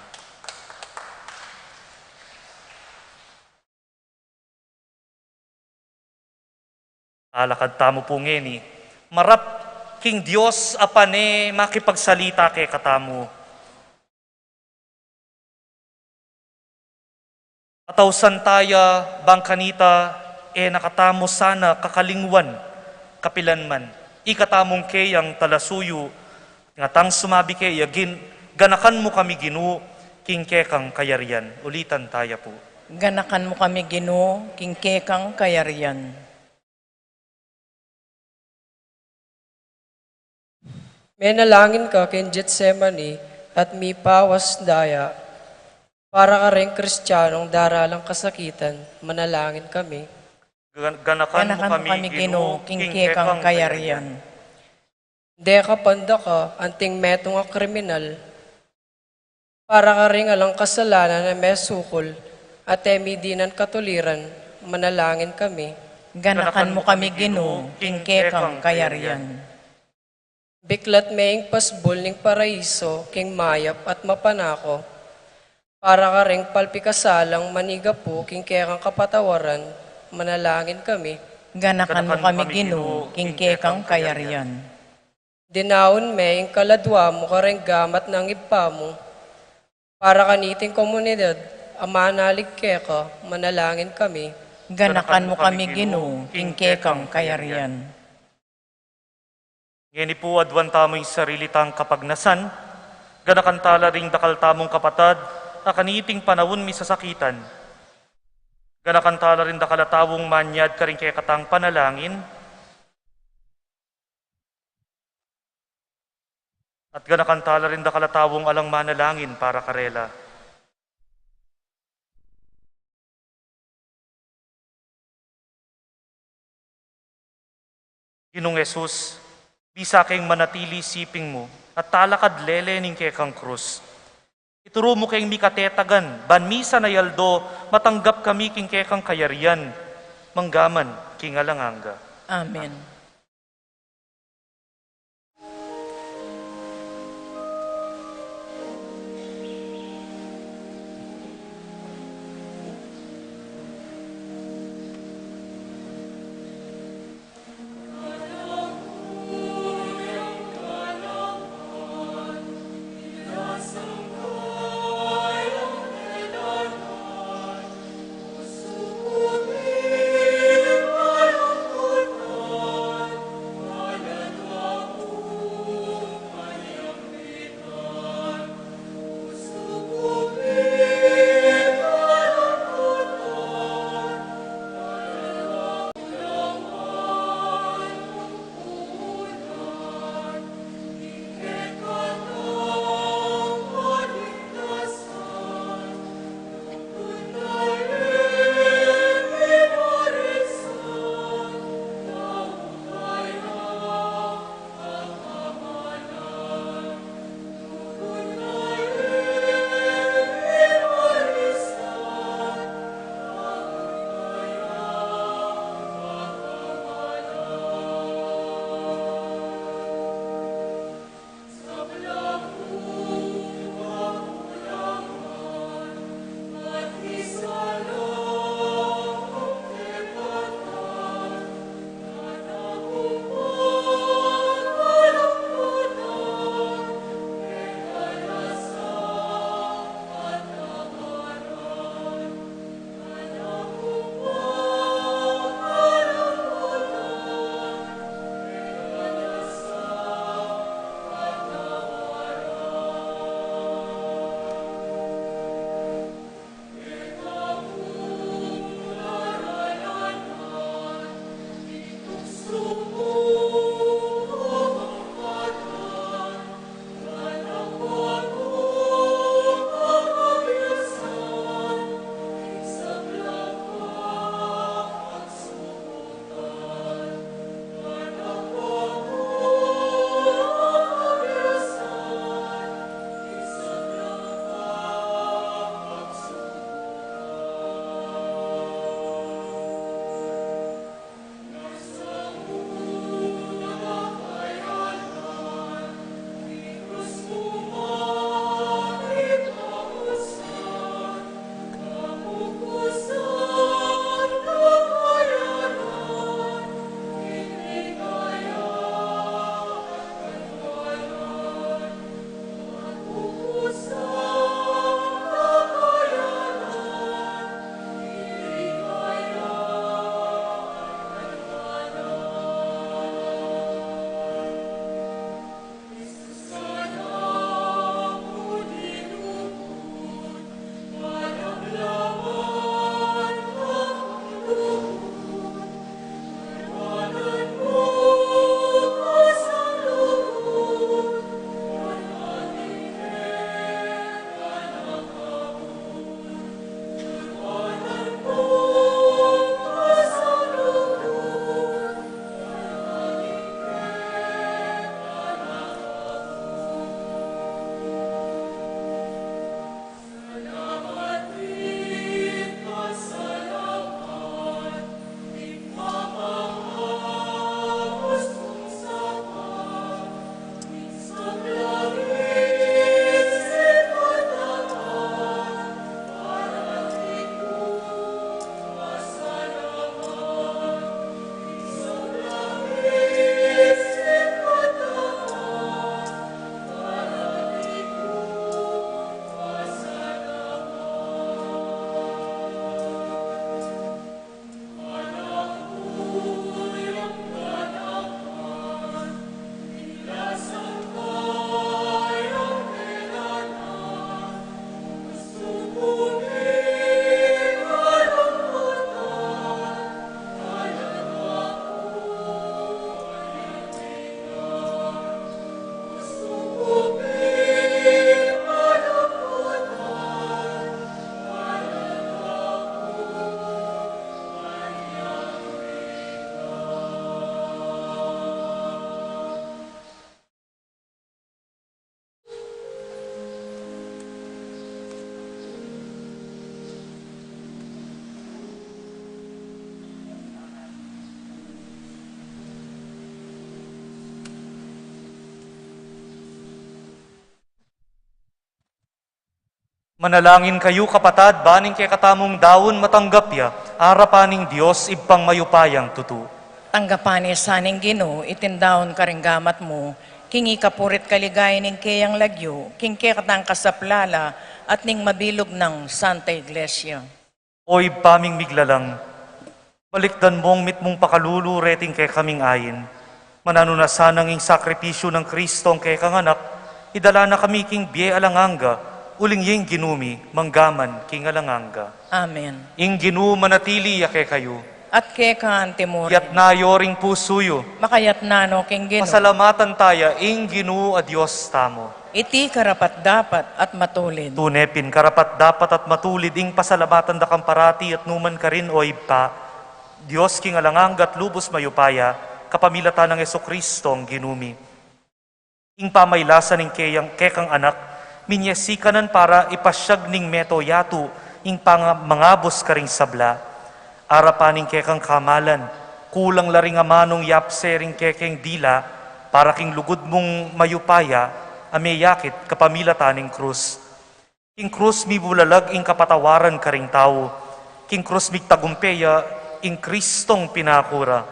Talakad tamu pu ngeni, marap king Dios a pane makipagsalita kekatamu. Atausan taya bang kanita e na katamu sana kakalingwan kapilanman. Ikatamung keyang talasuyu, ngatang sumabi keya, gin-, ganakan mu kami, Ginu, king kekang kayarian. Ulitan taya pu. Ganakan mu kami, Ginu, king kekang kayarian. Menalangin ka king Getsemani at mipawas daya para kareng Kristianong daralang kasakitan, manalangin kami. Gan-, ganakan mu kami, Ginu, king kekang kayarian. Deka pandaka anting metung a kriminal, para karing alang kasalanan a mesukul at e mi dinan katuliran, manalangin kami. Ganakan mu kami, Ginu, king kekang kayarian. Biklat me ing pasbul ning paraiso king mayap at mapanako, para karing palpikasalang manigapu king kekang kapatawaran, manalangin kami. Ganakan mu kami, Ginu, king kekang kayarian. Dinaun me ing kaladwa mu kareng gamat nang Ibpa mu, para kaniting komunidad a manalig keka, manalangin kami. Ganakan mu kami, Ginu, king kekang kayarian. Ngeni pu, aduan tamu ing sarili tang kapagnasan, ganakan ta la ring dakal tamung kapatad a kaniting panaun misasakitan. Ganakan ta la ring dakal a taung manyad karing kekatang panalangin. At ganakan ta la ring dakal a taung alang manalangin para karela. Ginung Jesus, bisa keng manatili siping mu at talakad lele ning kekang krus. Ituru mu keng mikatetagan, ban misan a aldo matanggap kami king kekang kayarian, manggaman king alang angga. Amen. Manalangin kayu, kapatad, ban ing kekatamung daun matanggap ya arapan ning Dios Ibpang mayupayang tutu. Tanggapan na sa ning Ginu iting daun karing gamat mu, king ikapuri't kaligayan ning keyang lagyu, king kekatang kasaplalan at ning mabilug nang Santa Iglesia. O Ibpa ming miglalang, balikdan mung mitmung pakalulu reting kekaming ain. Mananu na sanang ing sakripisyu nang Kristong kekang Anak, idala na kami king bie alang angga, uling ya ing Ginu mi, mangga man king alang angga. Amen. Ing Ginu manatili ya kekayu. At keka antimurin. Iyatas yu ring pusu yu. Makayatas no king Ginu. Pasalamatan taya ing Ginu a Dios tamu. Iti karapat-dapat at matulid. Tune pin karapat-dapat at matulid ing pasalamatan da kang parati at nukarin man, O Ibpa, Dios king alang angga at lubus mayupaya, kapamilatan nang Jesucristong Ginu mi. Ing pamailasan ning keyang, kekang Anak, minie sikanan para ipasyag ning meto yatu ing panga-, mangabus karing sabla. Arapan ning kekang kamalan, kulang la ring amanung yapse ring kekeng dila, para king lugud mung mayupaya, a meyakit kapamilatan ning krus. King krus mibulalag ing kapatawaran karing tau. King krus migtagumpe ya ing Kristong pinaku ra.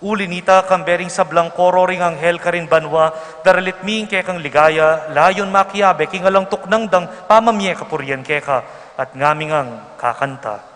Uli nita, kambe ring sablang koro ring anghel karin banua, daralit mi ing kekang ligaya, layun makiabe king alang tuknang dang pamamie kapurian keka, at ngami ngang kakanta.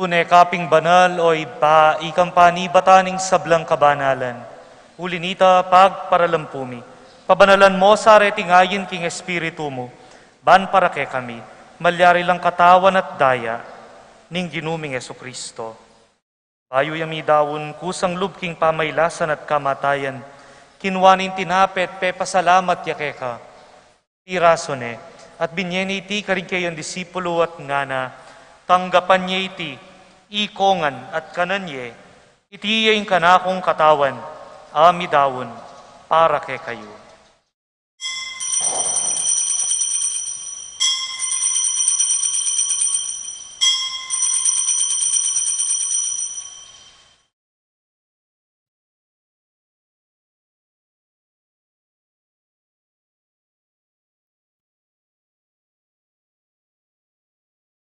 Tune ka pin banal, O Ibpa, ika ing panibatan ning sablang kabanalan. Uli nita, pagparalampu mi, pabanalan mu sa reting ain king Espiritu mu, ban para kekami malyari lang katawan at daya ning Ginu ming Jesucristo. Bayu ya midaun kusang lub king pamailasan at kamatayan, kinua ne ing tinape at pepasalamat ya keka, pirasu ne, at binie ne iti karing keyang disipulu at ngana: Tanggapan ye iti, ikongan at kanan ye, iti ya ing kanakung katawan, a midaun para kekayu.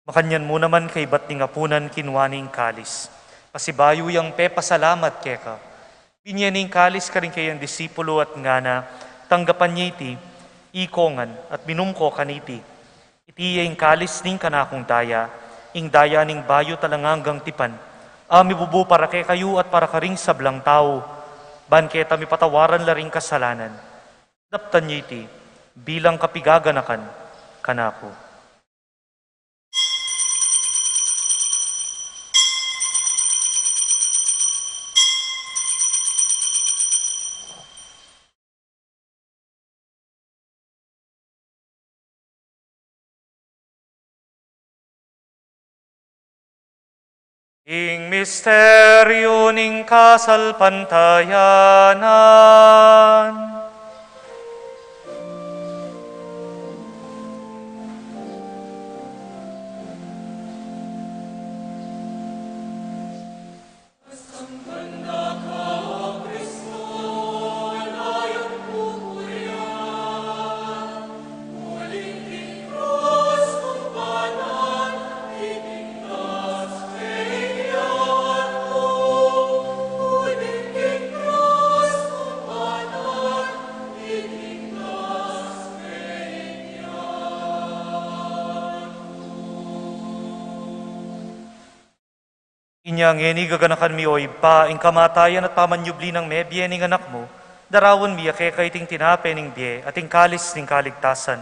Makanyan mu naman kaybat ning apunan kinua ne ing kalis. Pasibayu yang pepasalamat keka, binie ne ing kalis karing keyang disipulu at ngana: Tanggapan ye iti, ikongan at minum ko kaniti. Iti ya ing kalis ning kanakung daya, ing daya ning bayu at alang anggang tipan, a mibubu para kekayu at para karing sablang tau, ban keta mipatawaran la ring kasalanan. Daptan ye iti bilang kapigaganakan kanaku. Ing misteryu ning kasalpantayanan. Inya ngeni gaganakan mi, o Ibpa, ing kamatayan at pamanyubli nang mebie ning Anak mu, daraun mi keka iting tinape ning bie at ing kalis ning kaligtasan.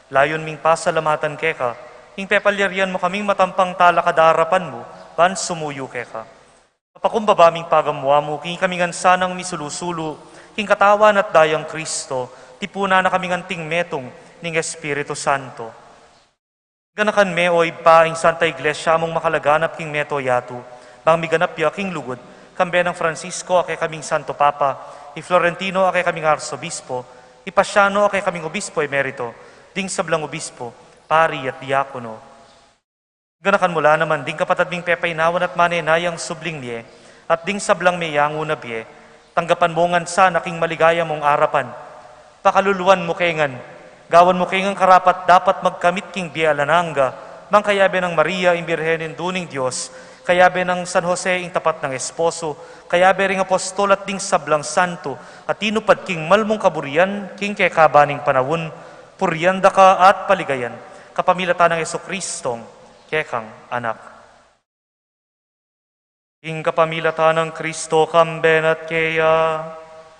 Layun ming pasalamatan keka ing pepalyarian mu kaming matampang talakad arapan mu ban sumuyu keka. Papakumbaba ming pagamu-amu king ikami ngan sanang misulu-sulu king katawan at dayang Kristo, tipunan na kaming anting metung ning Espiritu Santo. Ganakan me, o Ibpa, ing Santa Iglesia mung makalaganap king meto yatu, bang miganap ya king lugud, kambe nang Francisco a kekaming Santo Papa, i Florentino a kekaming Arsobispo, i Pasiano a kekaming Obispo Emerito, ding sablang obispo, pari at diakono. Ganakan mu la naman ding kapatad ming pepainawan at manenayang subling mie, at ding sablang meyangu na bie, tanggapan mu ngan sana king maligaya mung arapan. Pakaluluan mu ke ngan, gawan mu ke ngan karapat-dapat magkamit king bie alang angga, bang kayabe nang Maria, ing Birhen Indu ning Dios, kayabe nang San Jose, ing tapat nang esposo, kayabe ring apostol at ding sablang santo a tinupad king malmung kaburian king kekaban ning panaun, purian da ka at paligayan, kapamilatan nang Jesucristong kekang Anak. Ing kapamilatan nang Kristo, kambe na at keya,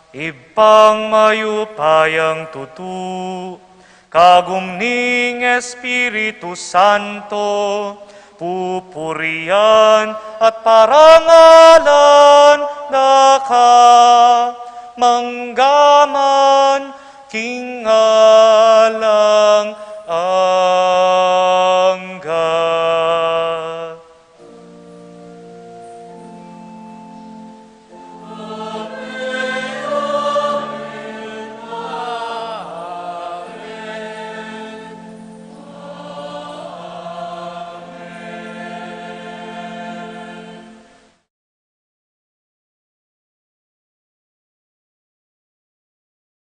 Ibpang mayupayang tutu, kagum ning Espiritu Santo, pupurian at parangalan da ka, manggaman king alang angga.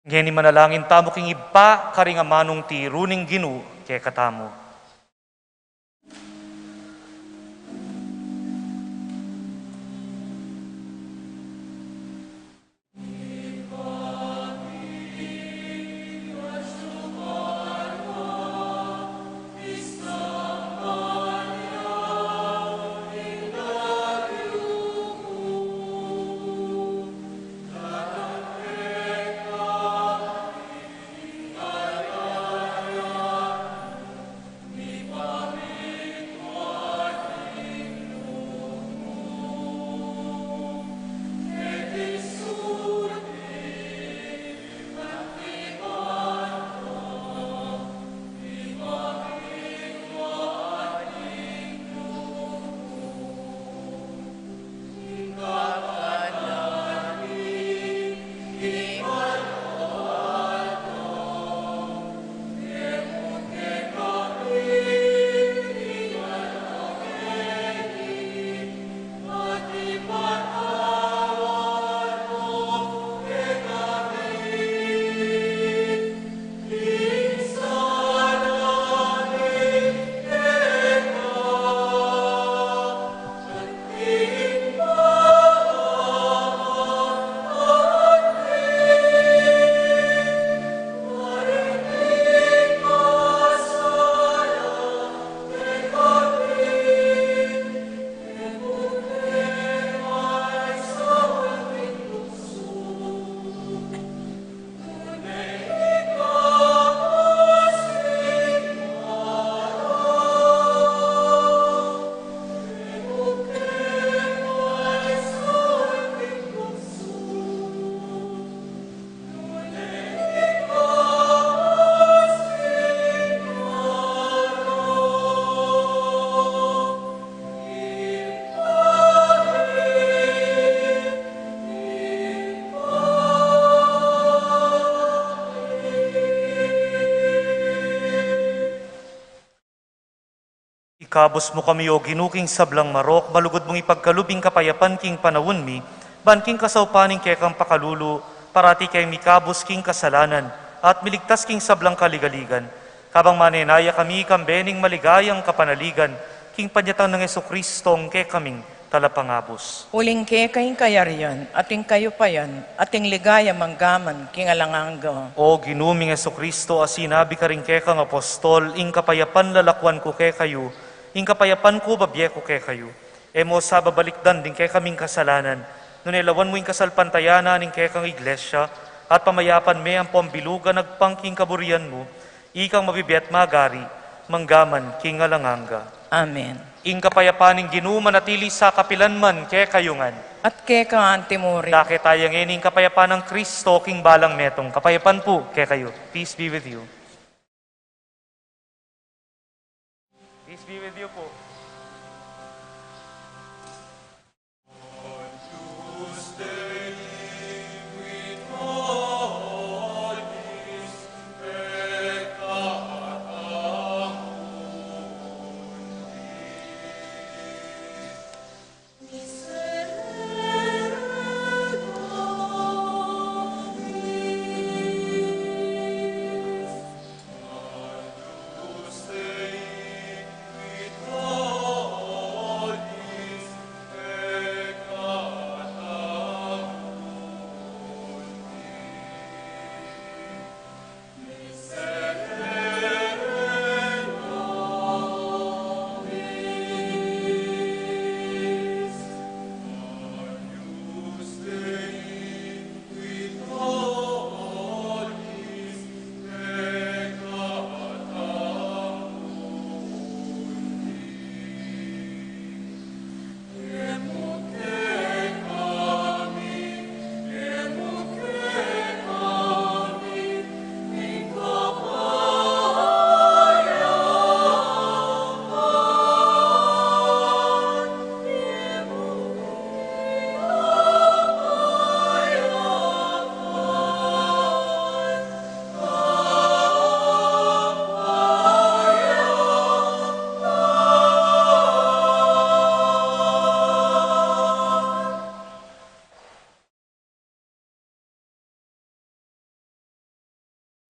Ngeni manalangin tamu king Ibpa karing amanung tiru ning Ginu kekatamu. Ikabus mu kami, O Ginu, king sablang marok, malugud mung ipagkalub ing kapayapan king panaun mi, ban king kasaupan ning kekang pakalulu, parati keng mikabus king kasalanan, at miligtas king sablang kaligaligan. Kabang manenaya kami kambe ning maligayang kapanaligan, king panyatang nang Jesucristong kekaming Talapangabus. Uling keka ing kayarian, at ing kayupayan, at ing ligaya manggaman king alang angga. O Ginu ming Jesucristo, a sinabi karing kekang apostol, ing kapayapan lalakwan ku kekayu, ing kapayapan ku babie ku kekayu. E mu sa babalikdan ding kekaming kasalanan, nune lawan mu ing kasalpantayanan ning kekang Iglesia, at pamayapan me ampong bilugan agpang king kaburian mu, ikang mabibie at magari, mangga man king alang angga. Amen. Ing kapayapan ning Ginu manatili sa kapilan man kekayu ngan. At keka anti mu rin. Dake taya ngeni ing kapayapan nang Kristo king balang metung. Kapayapan pu kekayu. Peace be with you. Peace be with you po.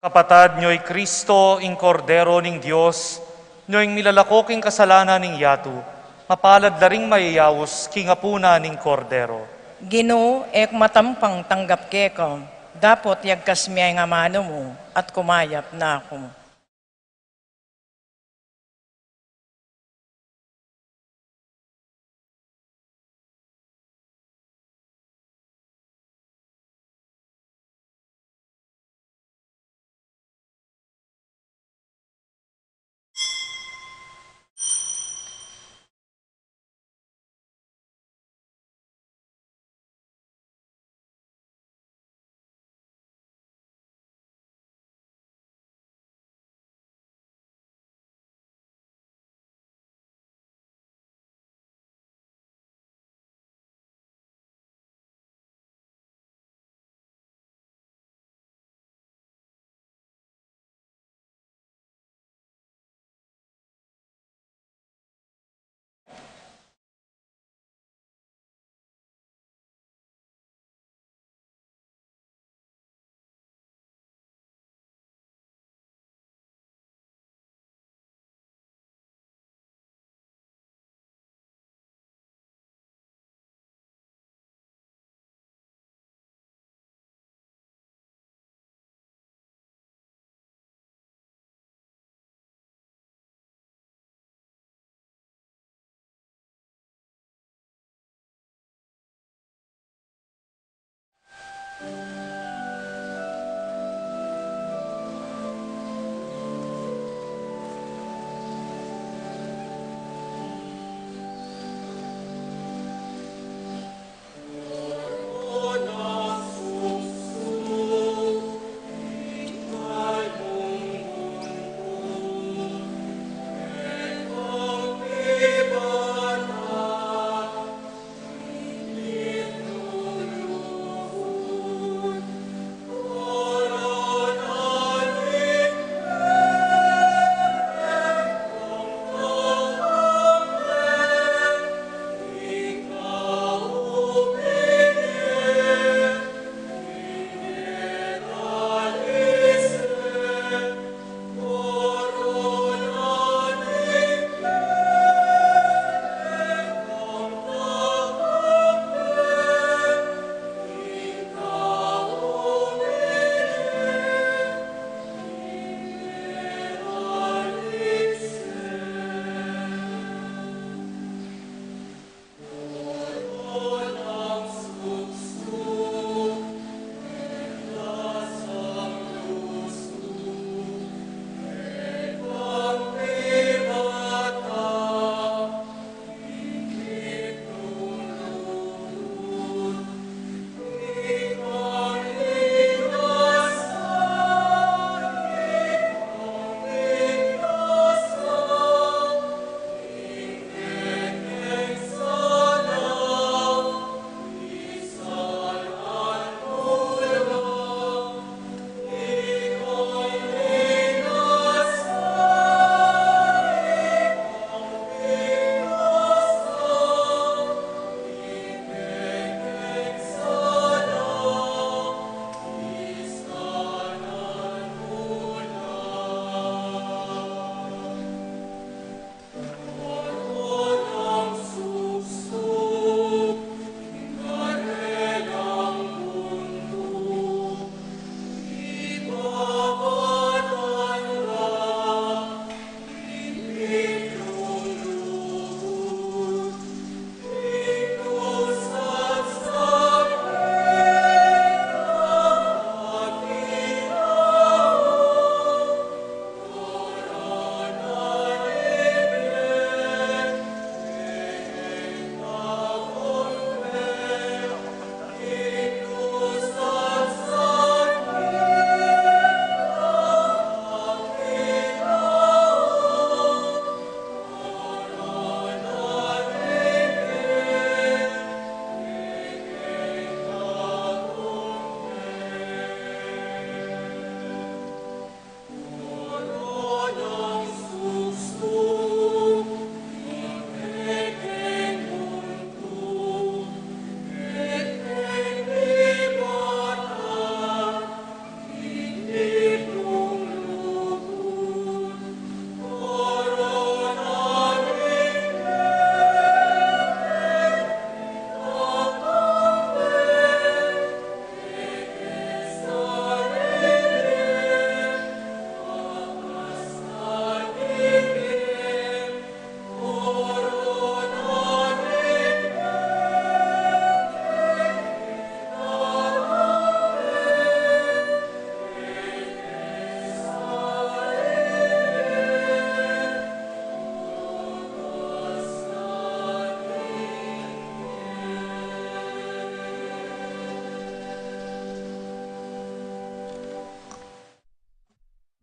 Kapatad, nyo i Kristo, ing Kordero ning Dios, nyo ing milalako king kasalanan ning yatu, mapalad la ring mayayaus king apunan ning Kordero. Ginu, e ku matampang tanggap keka, dapot yagkas me ing amanu mu, at kumayap na ku.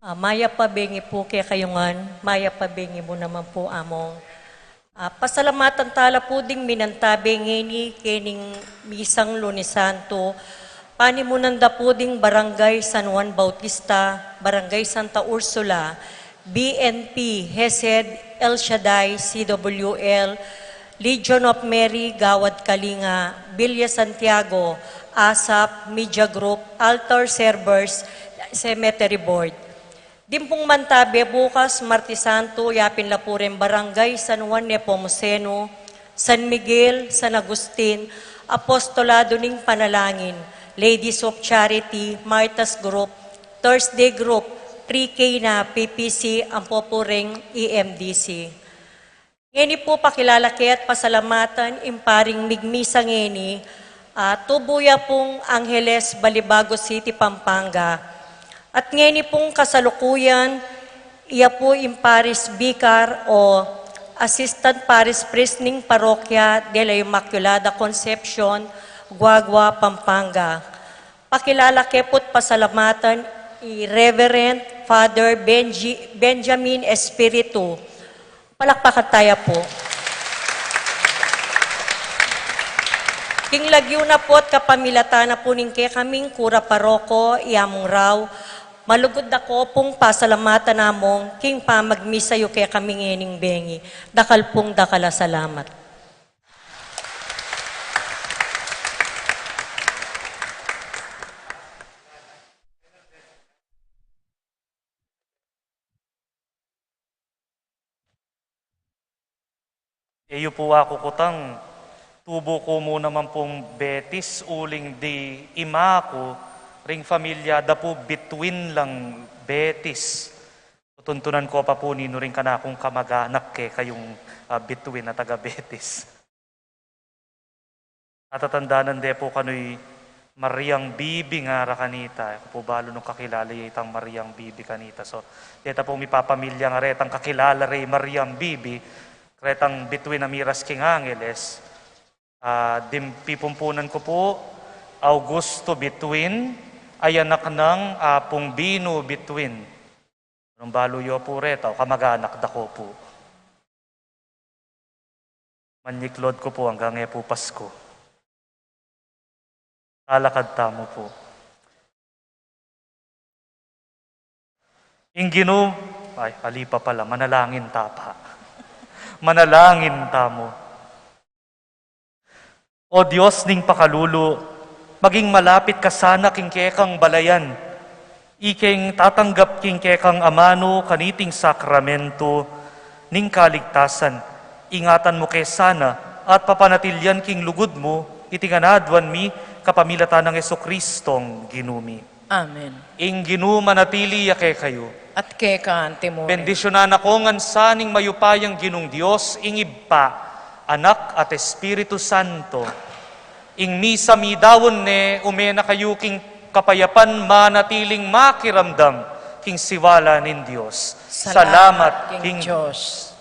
Ah, mayap a bengi pu kekayu ngan, mayap a bengi mu naman pu, Among. Ah, pasalamatan tala pu ding minantabe ngeni kening misang Lunes Santo, panimunan da pu ding Barangay San Juan Bautista, Barangay Santa Ursula, B N P, HESED, El Shaddai, C W L, Legion of Mary, Gawad Kalinga, Villa Santiago, ASAP, Media Group, Altar Servers, Cemetery Board. Ding pung mantabe bukas, Martes Santo, yapin la pu reng Barangay San Juan Nepomuceno, San Miguel, San Agustin, Apostolado ning Panalangin, Ladies of Charity, Martha's Group, Thursday Group, Pre-K na, P P C, ampo pu reng E M D C. Ngeni pu pakilala ke at pasalamatan ing paring migmisa ngeni, ah, tubu ya pung Angeles, Balibago City, Pampanga. At ngeni pung kasalukuyan, iya pu ing Parish Vicar o Assistant Parish Priest ning Parokya de la Inmaculada Concepcion, Guagua, Pampanga. Pakilala ke pu't pasalamatan i Reverend Father Benji-, Benjamin Espiritu. Palakpakan taya pu. King lagyu na pu't kapamilatan na pu ning kekaming kura paroko, i Among Rau, malugud da ko pung pasalamatan, Among, king pamagmisa yu kekami ngening bengi. Dakal pung dakal a salamat. E yu pu aku kutang, tubu ku mu naman pung Betis, uling di ima ku, ring familia da pu Bituin lang Betis. Tutuntunan ko pa pu ninu ring kanakung kamag-anak kekayung, ah, Bituin a taga Betis. Atatandanan de pu kanu i Mariang Bibi ngara kanita. E ku pu balu nung kakilala ye itang Mariang Bibi kanita. So, deta pu mipapamilya ngara itang kakilala re i Mariang Bibi, karetang Bituin a miras king Angeles. Ah, ding pipumpunan ku pu, Augusto Bituin, a anak nang Apung Binu Bituin. Nung balu yu pu reta, o kamag-anak da ko pu. Manyiklod ku pu anggang e pu Pasku. Talakad tamu pu. Ing Ginu, ay, ali pa pala, manalangin ta pa. Manalangin tamu. O Dios ning pakalulu, maging malapit ka sana king kekang balayan, ikeng tatanggap king kekang amanu kaniting sakramento ning kaligtasan. Ingatan mu ke sana at papanatilian king lugud mu iti ngan aduan mi kapamilatan nang Jesucristong Ginu mi. Amen. Ing Ginu manatili ya kekayu. At keka antimurin. Bendisyunan na ko ngan sa ning mayupayang Ginung Dios, ing Ibpa, Anak, at Espiritu Santo. Ing misa midaun ne, ume na kayu king kapayapan manatiling makiramdam king siwala ning Dios. Salamat king Dios.